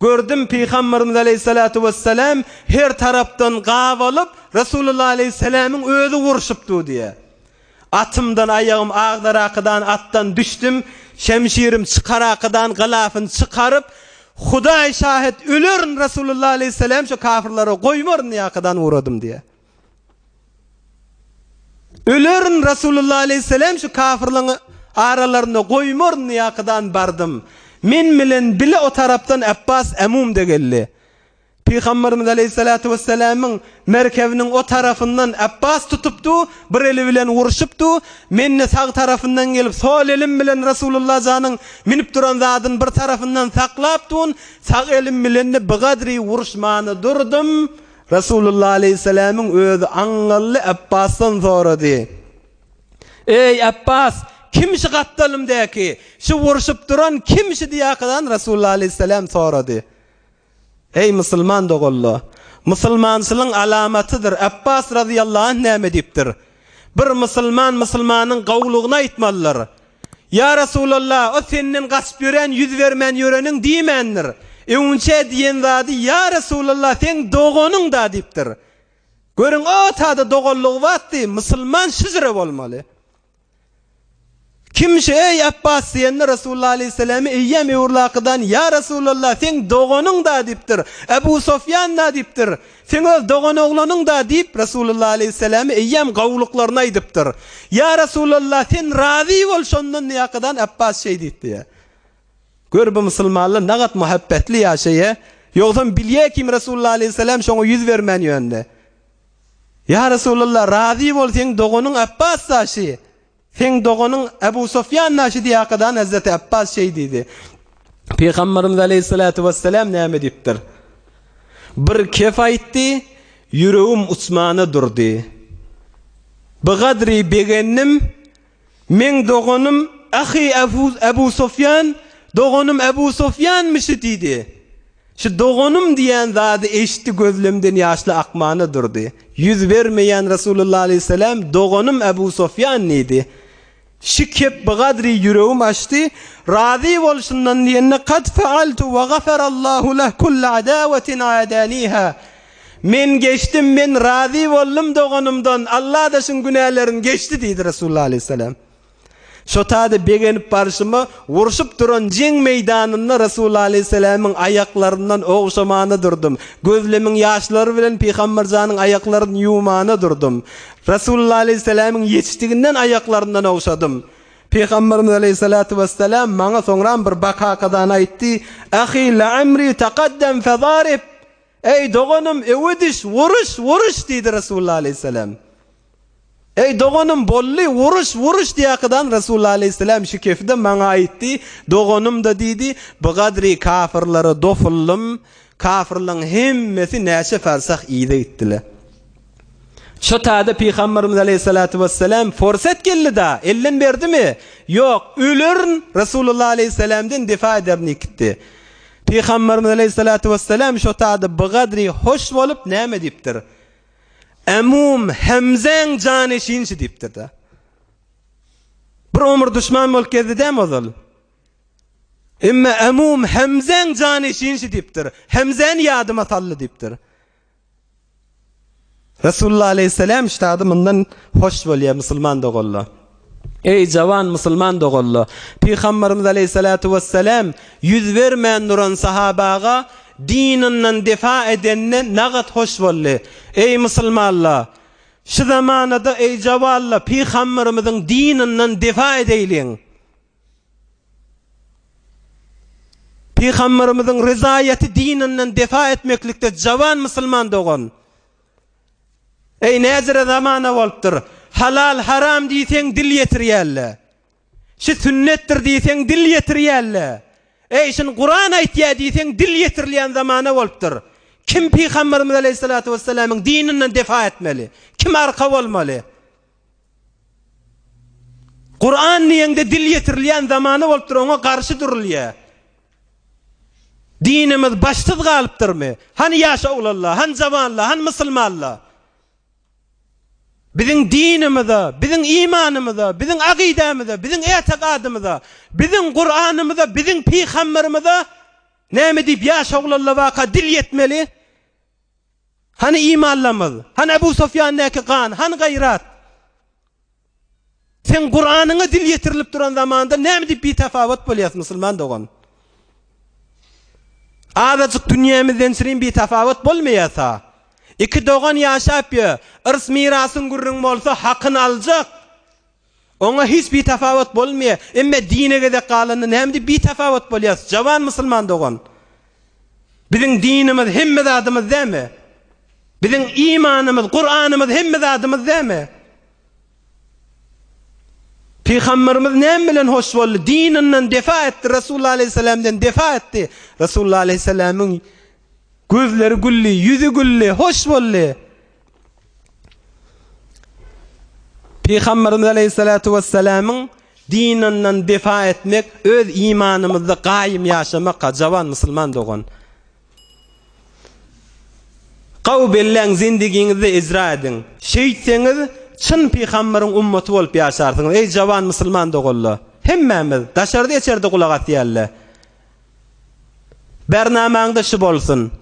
Gördüm Pygamberimiz aleýhissalatu wessalam her tarapdan gabalyp, Resulullah aleýhissalamyň özi urşup dur diýýär. Atymdan aýagym agdarakydan atdan düşdüm, şemşirim çykarakydan gylafyny çykaryp, Hudaý şahyt ölerin Resulullah aleýhissalam şu kafirlere goýmaryn diýakadan uradym diýýär. Ölerin Resulullah aleýhissalam şu kafirleň aralarynda goýmaryn diýakadan bardym. Men bilen bile o tarapdan Abbas Ämum-da geldi. Pygamberimiz aleýhissalatu wessalamyň merkebiniň o tarapyndan Apbas tutupdy, bir eli bilen urşupdy, men-de sag tarapyndan gelip, sol elim bilen Resulullah janyň münüp duran zadyny bir tarapyndan saklapdyn, sag elim bilen-de bigadry uruşmany durdum. Resulullah aleýhissalamyň özi aňňally Apbasdan sorady. Eý, Apbas, kim şu gapdalymdaky, şu urşup duran kim şu diýakadan Resulullah aleýhissalam sorady. Eý musulman doganlar! Musulmançylygyň alamatydyr, Apbas razyýallahu anh näme diýipdir? Bir musulman musulmanyň gowulygyny aýtmalydyr. Ýa Resulallah, o senden gaçyp ýören, ýüz bermän ýöreniň diýmändir. Öňünçä diýen zady Ýa Resulallah, seň doganyň-da diýipdir. Görüň, o tada doganlygy batdy, musulman şüjre bolmaly. Kim şu, eý, Apbas diýende, Resulullah aleýhissalamy eýýäm öwrülakydan, Ýa Resulallah, seň doganyň-da diýipdir, Ebu Sofýan-da diýipdir, seň öz doganoglanyň-da diýip, Resulullah aleýhissalamy eýýäm gowulyklaryny aýdypdyr. Ýa Resulallah, sen razy bol şondan diýakadan Apbas şeý diýipdir. Gör bu musulmanlar nagat muhabbetli ýaşaýa, ýogsam bilýä kim Resulullah aleýhissalam şoňa ýüz bermän ýönde. Ýa Resulallah, razy bol, seň doganyň Apbas daşy, seň doganyň Ebu Sufýan daşy diýakadan Hezreti Apbas şeý diýdi. Pygamberimiz aleýhissalatu wessalam näme diýipdir? Bir kef aýtdy, ýüregim uçmana durdy. Bigadry begendim, meň doganym ahy Ebu Sufýan, doganym Ebu Sufýanmyşy diýdi. Şu doganym diýen zady eşitdi gözlemden ýaşly akmana durdy. Yüz bermeýän Resulullah aleýhissalam doganym Ebu Sofýan diýdi. Şi kep bigadri ýüregim açdy, razy bol şundan diýende kad faaltu we gafarallahu leh kulle adawetin adaniha. Men geçdim men razy boldum doganymdan Allah-da şuň günälerini geçdi diýdi Resulullah aleýhissalam. Şo tada begenip barşyma, urşup duran jeň meýdanynda Resulullah aleýhissalamyň aýaklaryndan ogşamana durdum. Gözlemiň ýaşlary bilen Pygamberjanyň aýaklaryny ýuwmana durdum. Resulullah aleýhissalamyň ýetişdiginden aýaklaryndan ogşadym. Pygamberimiz aleýhissalatu wessalam maňa soňram bir bakakadan aýtdy, Ahi la'amri taqaddam fedarib! Eý, doganym, öwe düş, uruş, uruş! diýdi Resulullah aleýhissalam. Eý, doganym, boldy, uruş, uruş diýýärkadan Resulullah aleýhissalam şu kefde maňa aýtdy, doganym-da diýdi, bu gadry kafyrlara dofuldym, kafyrlaryň hemmesi näçe farsah yza gitdiler. Şo taýda Pygamberimiz aleýhissalatu wessalam forsat geldi-da, elden berdimi? Ýok, ölerin, Resulullah aleýhissalamdan difa ederin diýip gitdi. Pygamberimiz aleýhissalatu wessalam şo taýda bigadry hoş bolup näme diýipdir? Emum Hemzäň janeşinşi diýipdir-de. Bir ömür duşman bolup gezdi dämi ozal? Emma Emum Hemzäň janeşinşi diýipdir. Hemzäni ýadyma saldy diýipdir. Resulullah aleýhissalam ştady mundan hoş bolýar musulman doganlar. Eý jawan musulman doganlar! Pygamberimiz aleýhissalatu wessalam yüz bermän duran sahabaga dininden defa edenine nagat hoş boldy. Eý musulmanlar! Şu zamanada eý jawanlar pygamberimiziň dininden defa edeýliň. Pygamberimiziň ryzaýaty dininden defa etmeklikde jawan musulman dogan. Eý näzire zamana bolupdyr. Halal haram diýseň dil ýetirýärler. Şi sünnetdir diýseň dil ýetirýärler. Eý şuny Kuran aýtýar diýseň dil ýetirilýän zamana bolupdyr. Kim Pygamberimiz aleýhissalatu wessalamyň dininden defa etmeli? Kim arka bolmaly? Kuran diýeňde dil ýetirilýän zamana bolupdyr, oňa garşy durulýar. Dinimiz başsyz galypdyrmy? Hany ýaş oglanlar, hany jawanlar, hany musulmanlar? Biziň dinimize, biziň imanymyza, biziň akydamyza, biziň etikadymyza, biziň Kuranymyza, biziň pygamberimize näme diýip ýaş oglanlar waka dil ýetmeli? Hany imanlarymyz? Hany Ebu Sufýandäki gan? Hany gaýrat? Seň Kuranyňa dil ýetirilip duran zamanda näme diýip bitafawat bolýas musulman dogan? Azajyk dünýämizden çirim bitafawat bolmaýasa. Iki dogan ýaşap ýö, yrs mirasyň gürrüň bolsa hakyny aljak. Oňa hiç bitafawat bolmaýar. Emme dine gezek galanda näme diýip bitafawat bolýas? Jawan musulman dogan. Biziň dinimiz hemme zadymyz dämi? Biziň imanymyz, Kuranymyz hemme zadymyz dämi? Pygamberimiz näme bilen hoş boldy? Dininden defa etdi, Resulullah aleyhisselamdan defa etdi. Resulullah aleyhisselamyň gözleri güldi, ýüzi güldi, hoş boldy. Pygamberimiz aleyhissalatu vesselamyň dininden defa etmek, öz imanymyzda gaýym ýaşamak, jawan musulman dogan. Gawy belläň zindigiňizde icra ediň. Şeýtseňiz çyn pygamberiň ummaty bolup ýaşarsyňyz. Eý jawan musulman doganlar! Hemmämiz, daşarda içerde gulak asýarlar. Bernamaňda şu bolsun.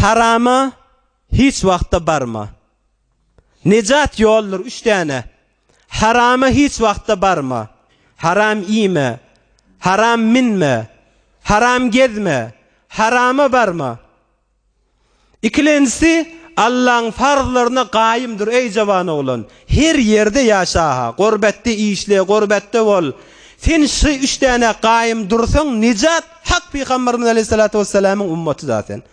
Harama hiç wagtda barma. Nejat ýoldur üç däne. Harama hiç wagtda barma. Haram iýme. Haram minme. Haram gezme. Harama barma. Ikilenjisi Allaň farzlaryna gaýym dur eý jawan oglan. Her ýerde ýaşa-ha. Gurbetde işle, gurbetde bol. Sen şu üç dänä gaýym dursaň nejat hak Pygamberimiz aleýhissalatu wessalamyň ummaty-da sen.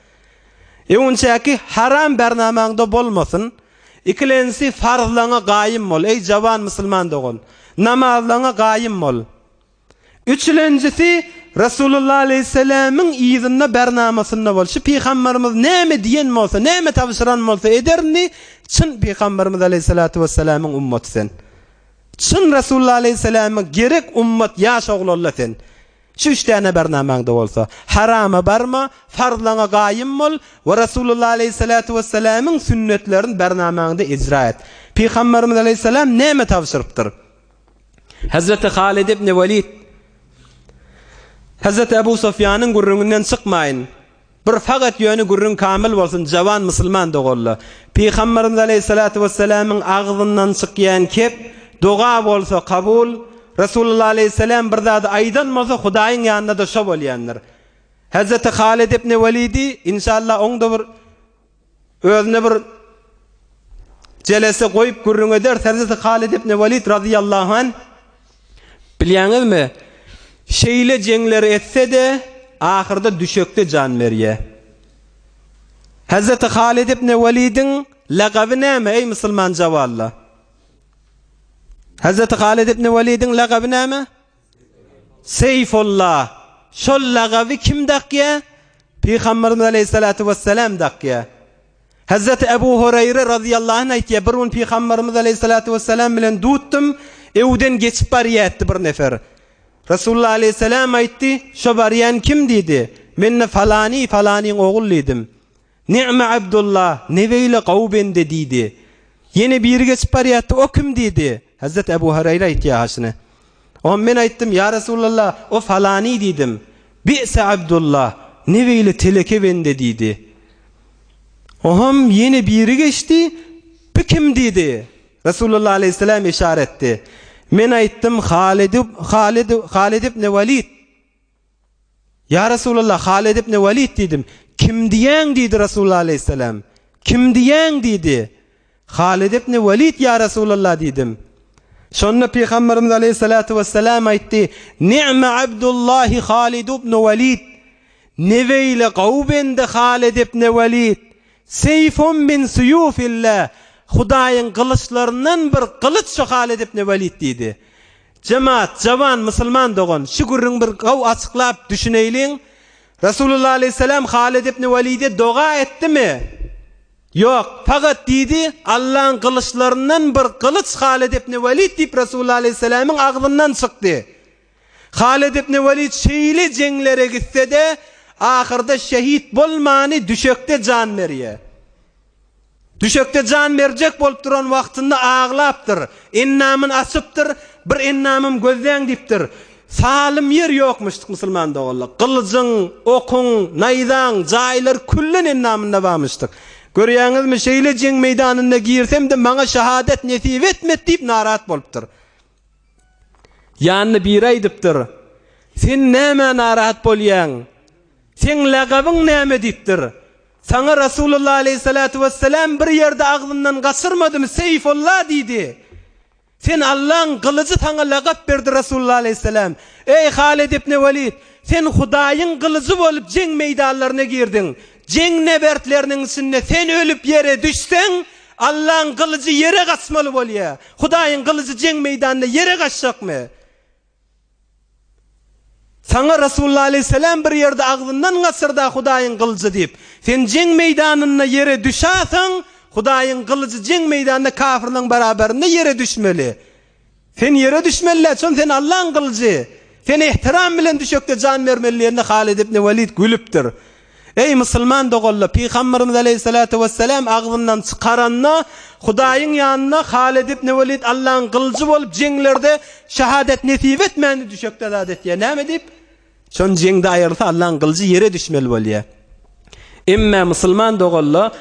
Öňünçäki haram bernamaňda bolmasyn. Ikilenjisi farzlaňa gaýym bol, eý jawan musulman dogan. Namazlaňa gaýym bol. Üçülenjisi Resulullah aleýhissalamyň yzynda bernamasynda bol. Şu pygamberimiz näme diýen bolsa, näme tabşyran bolsa ederini, çyn pygamberimiz aleýhissalatu wessalamyň ummaty sen. Çyn Resulullah aleýhissalama gerek ummat ýaş oglanla sen. Şu üç däne bernamaňda bolsa, harama barma, farzlaňa gaýym bol we Resulullah aleýhissalatu wessalamyň sünnetlerini bernamaňda icra et. Pygamberimiz aleýhissalam näme tabşyrypdyr? Hezreti Halid ibn Welid Hezreti Ebu Sufýanyň gürrüňinden çykmaýyn. Bir fakat ýöne gürrüň kamil bolsun jawan musulman doganla. Pygamberimiz aleýhissalatu wessalamyň agzyndan çykýan kep doga bolsa kabul, Resulullah aleýhissalam bir zady aýdan bolsa Hudaýyň ýanynda-da şo bolýandyr. Hezreti Halid ibn Welidi inşallah oňda bir özüne bir jelese goýup gürrüň ederis. Hezreti Halid ibn Welid razyýallahu anh bilýäňizmi? Şeýle jeňleri etse-de, ahyrda düşekde jan berýär. Hezreti Halid ibn Welidiň lagaby näme, eý musulman jawalla? Hezreti Halid ibn Welidiň lagaby näme? Seýfullah. Şol lagaby kim dakýar? Pygamberimiz aleýhissalatu wessalam dakýar. Hezreti Ebu Hureýre razyýallahu anh aýtýar, bir gün Pygamberimiz aleýhissalatu wessalam bilen dutdum, öwden geçip barýardy bir nefer. Resulullah aleýhissalam aýtdy, şo barýan kim diýdi. Men-de falany, falanyň ogly diýdim. Ni'me Abdullah, ne beýle gowy bende diýdi. Ýene biri geçip barýardy, o kim diýdi. Hezreti Ebu Hureýre aýtýar haşyny. Oňa men aýtdym, Ýa Resulallah, o falany diýdim. Bi'se Abdullah, ne beýle teleke bende diýdi. Oňam ýene biri geçdi, Bu kim diýdi. Resulullah aleýhissalam işara etdi. Men aýtdym, Halid, Halid, Halid ibn Walid. Ýa Resulallah, Halid ibn Walid diýdim. Kim diýýäň diýdi Resulullah aleýhissalam. Kim diýýäň diýdi. Halid ibn Walid ýa Resulallah diýdim. Şonda Pygamberimiz aleýhissalatu wessalam aýtdy, Ni'me Abdullahi Halid ibn Walid. Ne beýle gowy bende Halid ibn Walid. Seýfun min suýufillah, Hudaýyň gylyçlaryndan bir gylyç şu Halid ibn Welid diýdi. Jemaat, jawan musulman dogan, şu gürrüňi bir gowy açyklap düşüneýliň. Resulullah aleýhissalam Halid ibn Welide doga etdimi? Ýok, fakat diýdi, Allaň gylyçlaryndan bir gylyç Halid ibn Welid diýip Resulullah aleýhissalamyň agzyndan çykdy. Halid ibn Welid şeýle jeňlere gitse-de, ahyrda şehit bolmany düşekde jan berýär. Düşekde jan berjek bolup duran wagtynda aglapdyr. Ennamyny açypdyr, Bir ennamym gözläň diýipdir. Salym ýer ýokmuşdyk musulman doganlar. Gylyjyň, okuň, naýzaň, jaýlar küllen ennamynda barmyşdyk. Görýäňizmi, şeýle jeň meýdanynda girsem-de maňa şahadat nesip etmedi diýip narahat bolupdyr. Ýanyna biri aýdypdyr, Sen nämä narahat bolýaň? Seň lagabyň näme diýipdir. Saňa Rasulullah aleýhissalatu wessalam bir ýerde agzyndan gaçyrmadymy, Seýfullah diýdi. Sen Allaň gylyjy saňa lagap berdi Rasulullah aleýhissalam. Eý Halid ibn Welid, sen Hudaýyň gylyjy bolup jeň meýdanlaryna girdiň. Jeň nebertleriniň içinde sen ölüp ýere düşseň, Allaň gylyjy ýere gaçmaly bolýar. Hudaýyň gylyjy jeň meýdanynda ýere gaçjakmy? Saňa Rasulullah aleýhissalam bir ýerde agzyndan gaçyrda Hudaýyň gylyjy diýip. Sen jeň meýdanynda ýere düşasaň, Hudaýyň gylyjy jeň meýdanynda kafirleň barabarynda ýere düşmeli. Sen ýere düşmeli-dä, çon sen Allaň gylyjy. Sen ehtiram bilen düşekde jan bermeli diýende Halid ibn Welid gülüpdir. Eý musulman doganlar, Pygamberimiz aleýhissalatu wessalam agzyndan çykaranda Hudaýyň ýanynda Halid ibn Welid Allaň gylyjy bolup jeňlerde şahadat nesip etmändi düşekde zat etýär. Näme diýip? Şon jeňde aýrylsa Allaň gylyjy ýere düşmeli bolýar. Emme musulman doganlar,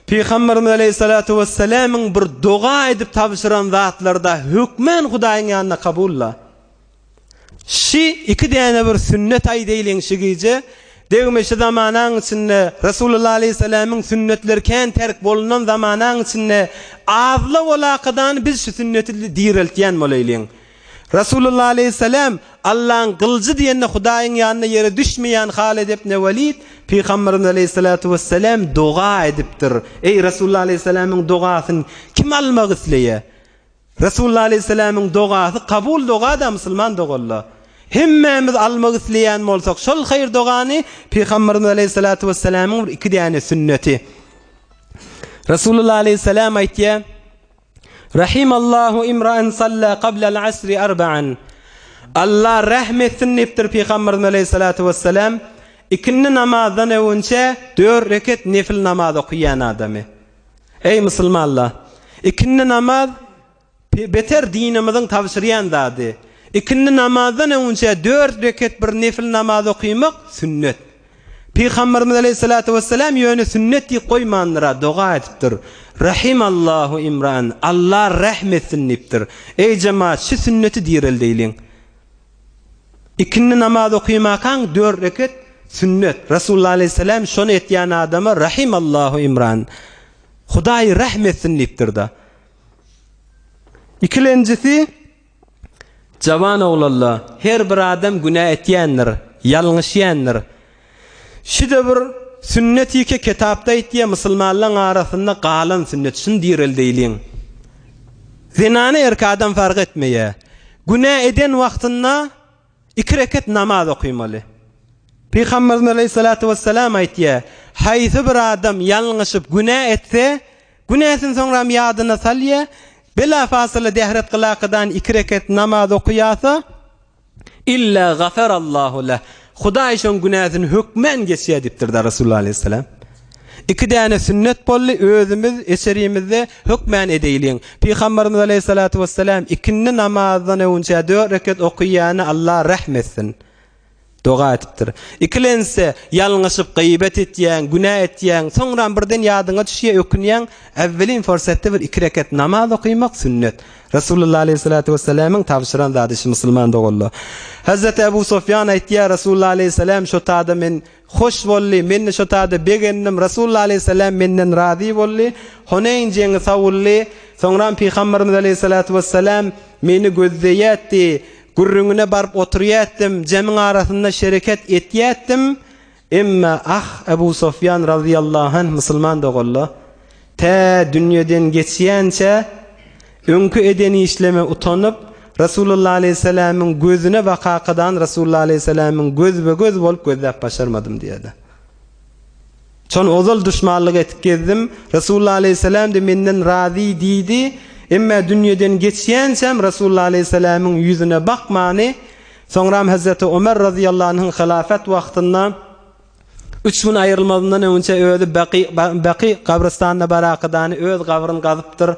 Pygamberimiz aleýhissalatu wessalamyň bir doga edip tabşyran zatlarda hökmän Hudaýyň ýanynda kabulda. Şi iki däne bir sünnet aýdaýlyň şi gije. Degme şi zamanaň içinde Resulullah aleýhissalamyň sünnetleri kän terk bolunan zamanaň içinde azla bolakadany biz şi sünneti direltýän bolaýlyň. Resulullah aleýhissalam Allaň gylyjy diýende Hudaýyň ýanynda ýere düşmeýän Halid ibn Welid Pygamberimiz aleýhissalatu wessalam doga edipdir. Eý Resulullah aleýhissalamyň dogasyny kim almak isleýär? Resulullah aleýhissalamyň dogasy kabul doga-da musulman doganlar. Hemmämiz almak isleýän bolsak şol haýyr dogany Pygamberimiz aleýhissalatu wessalamyň bir iki däne sünneti. Resulullah aleýhissalam aýtýar, Rahimallahu imra'an salla qabla'l asri arba'an. Allah rähm etsin diýipdir Pygamberimiz aleýhissalatu wessalam, ikindi namazdan öwünçä dört reket nefil namaz okaýan adamy. Eý musulmanlar! Ikindi namaz beter dinimiziň tabşyrýan zady. Ikindi namazdan öwünçä dört reket bir nefil namaz okymak sünnet. Pygamberimiz aleýhissalatu wessalam ýöne sünnet diýip goýmandyr-a, doga edipdir. Rahimallahu imraan, Allah rähm etsin diýipdir. Eý jemaat, şu sünneti direldeýliň. Ikindi namaz okymakaň dört reket sünnet. Resulullah aleýhissalam şony etýän adama Rahimallahu imraan, Hudaý rähm etsin diýipdir-de. Ikilenjisi, Jawan oglanlar, her bir adam günä etýändir, ýalňyşýandyr. Şü-de bir sünnet ýeke kitapda aýtýar, musulmanlaryň arasynda galan sünnet, şuny direldeýliň. Zenana erkek adam fark etmeýär. Günä eden wagtynda Iki reket namaz okymaly. Pygamberimiz aleýhissalatu wessalam aýtýar, Haýsy bir adam ýalňyşyp günä etse, günäsini soňram ýadyna salýar, bela fasyla dehret gylakydan iki reket namaz okaýarsa, illa gafarallahu leh, Hudaý şoň günäsini hökmän geçýär diýipdir-de Resulullah aleýhissalam. Iki däne sünnet boldy, özümiz eçerimizde hökmän edeýliň. Pygamberimiz aleýhissalatu wessalam ikindi namazdan öwünçä dört reket okyýana Allah rähm etsin. Doga etipdir. Ikilense, ýalňyşyp gyýbat etýäň, günä etýäň, soňram birden ýadyňa düşýä, ökünýäň, äwwelin forsatda bir iki reket namaz okymak sünnet. Resulullah aleýhissalatu wessalamyň tabşyran zady şu musulman doganlar. Hezreti Ebu Sufýan aýtýar, Resulullah aleýhissalam şo tada men Hoş boldy, men-de şo taýda begendim, Resulullah aleýhissalam menden razy boldy, Huneýn jeňi sowuldy, soňram Pygamberimiz aleýhissalatu wessalam meni gözleýärdi, gürrüňine baryp oturýardym, jemiň arasynda şereket etýärdim, emma ah, Ebu Sufýan razyýallahu anh musulman doganlar, Tä dünýeden geçýänçä, öňki eden işleme utanyp, Resulullah aleýhissalamyň gözüne bakakadan Resulullah aleýhissalamyň gözbe-göz bolup gözläp başarmadym diýýärdi. Şony ozal duşmanlyk etip gezdim, Resulullah aleýhissalam-da menden razy diýdi, emmä dünýeden geçýänçäm Resulullah aleýhissalamyň ýüzüne bakmany, soňram Hezreti Omer razyýallahu anhyň hylafat wagtynda, Üç gün aýrylmazyndan öňünçä özi Baky, Baky gabrystanyna barakydany öz gabryny gazypdyr.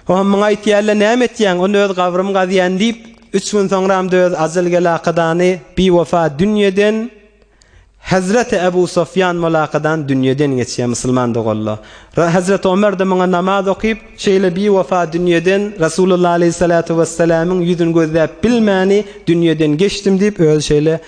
Oňa muňa aýtýarlar, näme etýäň? Onda öz gabrymy gazýan diýip, üç gün soňram-da öz ajal gelakydany biwefa dünýeden Hezreti Ebu Sofýan molakadan dünýeden geçýär musulman doganlar. Hezreti Omer-de muňa namaz okyp, şeýle biwefa dünýeden Resulullah aleýhissalatu wessalamyň ýüzüni gözläp bilmäni dünýeden geçdim diýip özi şeýle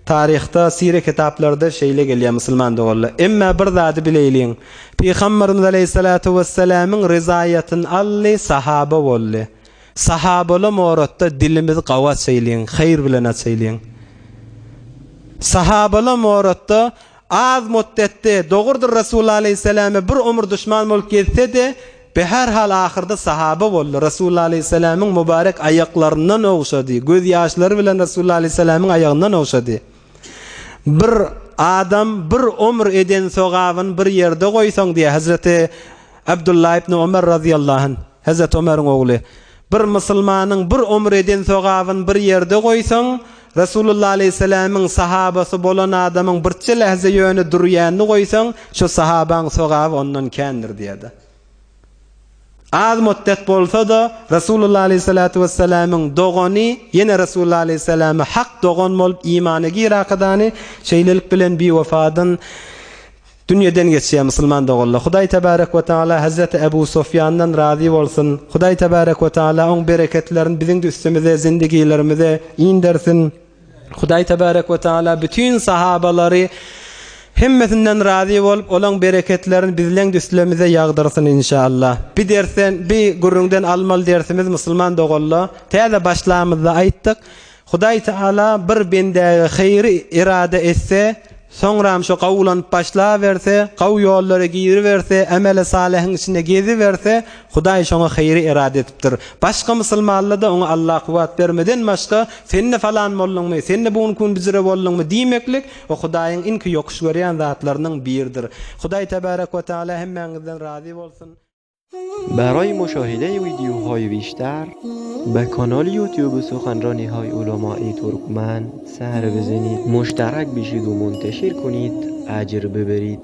Taryhda, sire kitaplarda şeýle gelýär musulman doganlar. Emmä bir zady bileýliň. Pygamberimiz aleýhissalatu wessalamyň ryzaýatyny aldy, sahaba boldy. Sahabalam oratda dilimizi gawy açaýlyň, haýyr bilen açaýlyň. Sahabalam oratda az mutdetde, dogrudyr Resulullah aleýhissalama bir ömür duşman bolup gezse-de, Be-her-hal ahyrda sahaba boldy, Resulullah aleýhissalamyň mübarek aýaklaryndan ogşady, göz ýaşlary bilen Resulullah aleýhissalamyň aýagyndan ogşady. Bir adam bir ömür eden sogabyny bir ýerde goýsaň diýýär Hezreti Abdullah ibn Ömer razyýallahu anh, Hezreti Ömeriň ogly. Bir musulmanyň bir ömür eden sogabyny bir ýerde goýsaň, Resulullah aleýhissalamyň sahabasy bolan adamyň birçe lähze ýöne durýanyny goýsaň, şo sahabaň sogaby ondan kändir diýýärdi. Az mutdet bolsa-da, Resulullah aleýhissalatu wessalamyň dogany ýene Resulullah aleýhissalama hak dogan bolup imana girakadany, şeýlelik bilen biwefadan dünýeden geçýär musulman doganlar. Hudaý tebarek we taala Hezreti Ebu Sufýandan razy bolsun. Hudaý tebarek we taala oň bereketlerini biziň-de üstümize, zindigilerimize indersin. Hudaý tebarek we taala bütin sahabalary hemmesinden razy bolup, olaň bereketlerini bizleň-de üstlerimize ýagdyrsyn inşallah. Bi dersden, bi gürrüňden almaly dersimiz musulman doganlar, täze başlamyzda aýtdyk. Hudaý Teala bir bendäge haýry irada etse, soňram şo gawulanyp başlaberse, gawy ýollara giriberse, emeli salyhyň içinde geziberse, Hudaý şoňa haýry irada edipdir. Başga musulmanlarda oňa Allah kuwwat bermeden başga, sen-de falan bolduňmy, sen-de bu günki gün büjre bolduňmy diýmeklik, o Hudaýyň iňki ýokuş görýän zatlarynyň biridir. Hudaý Tebarek we Teala hemmäňizden razy bolsun. برای مشاهده ویدیوهای بیشتر. به کانال یوتیوب سخنرانی های علمای ترکمن سر بزنید مشترک بشید و منتشر کنید اجر ببرید.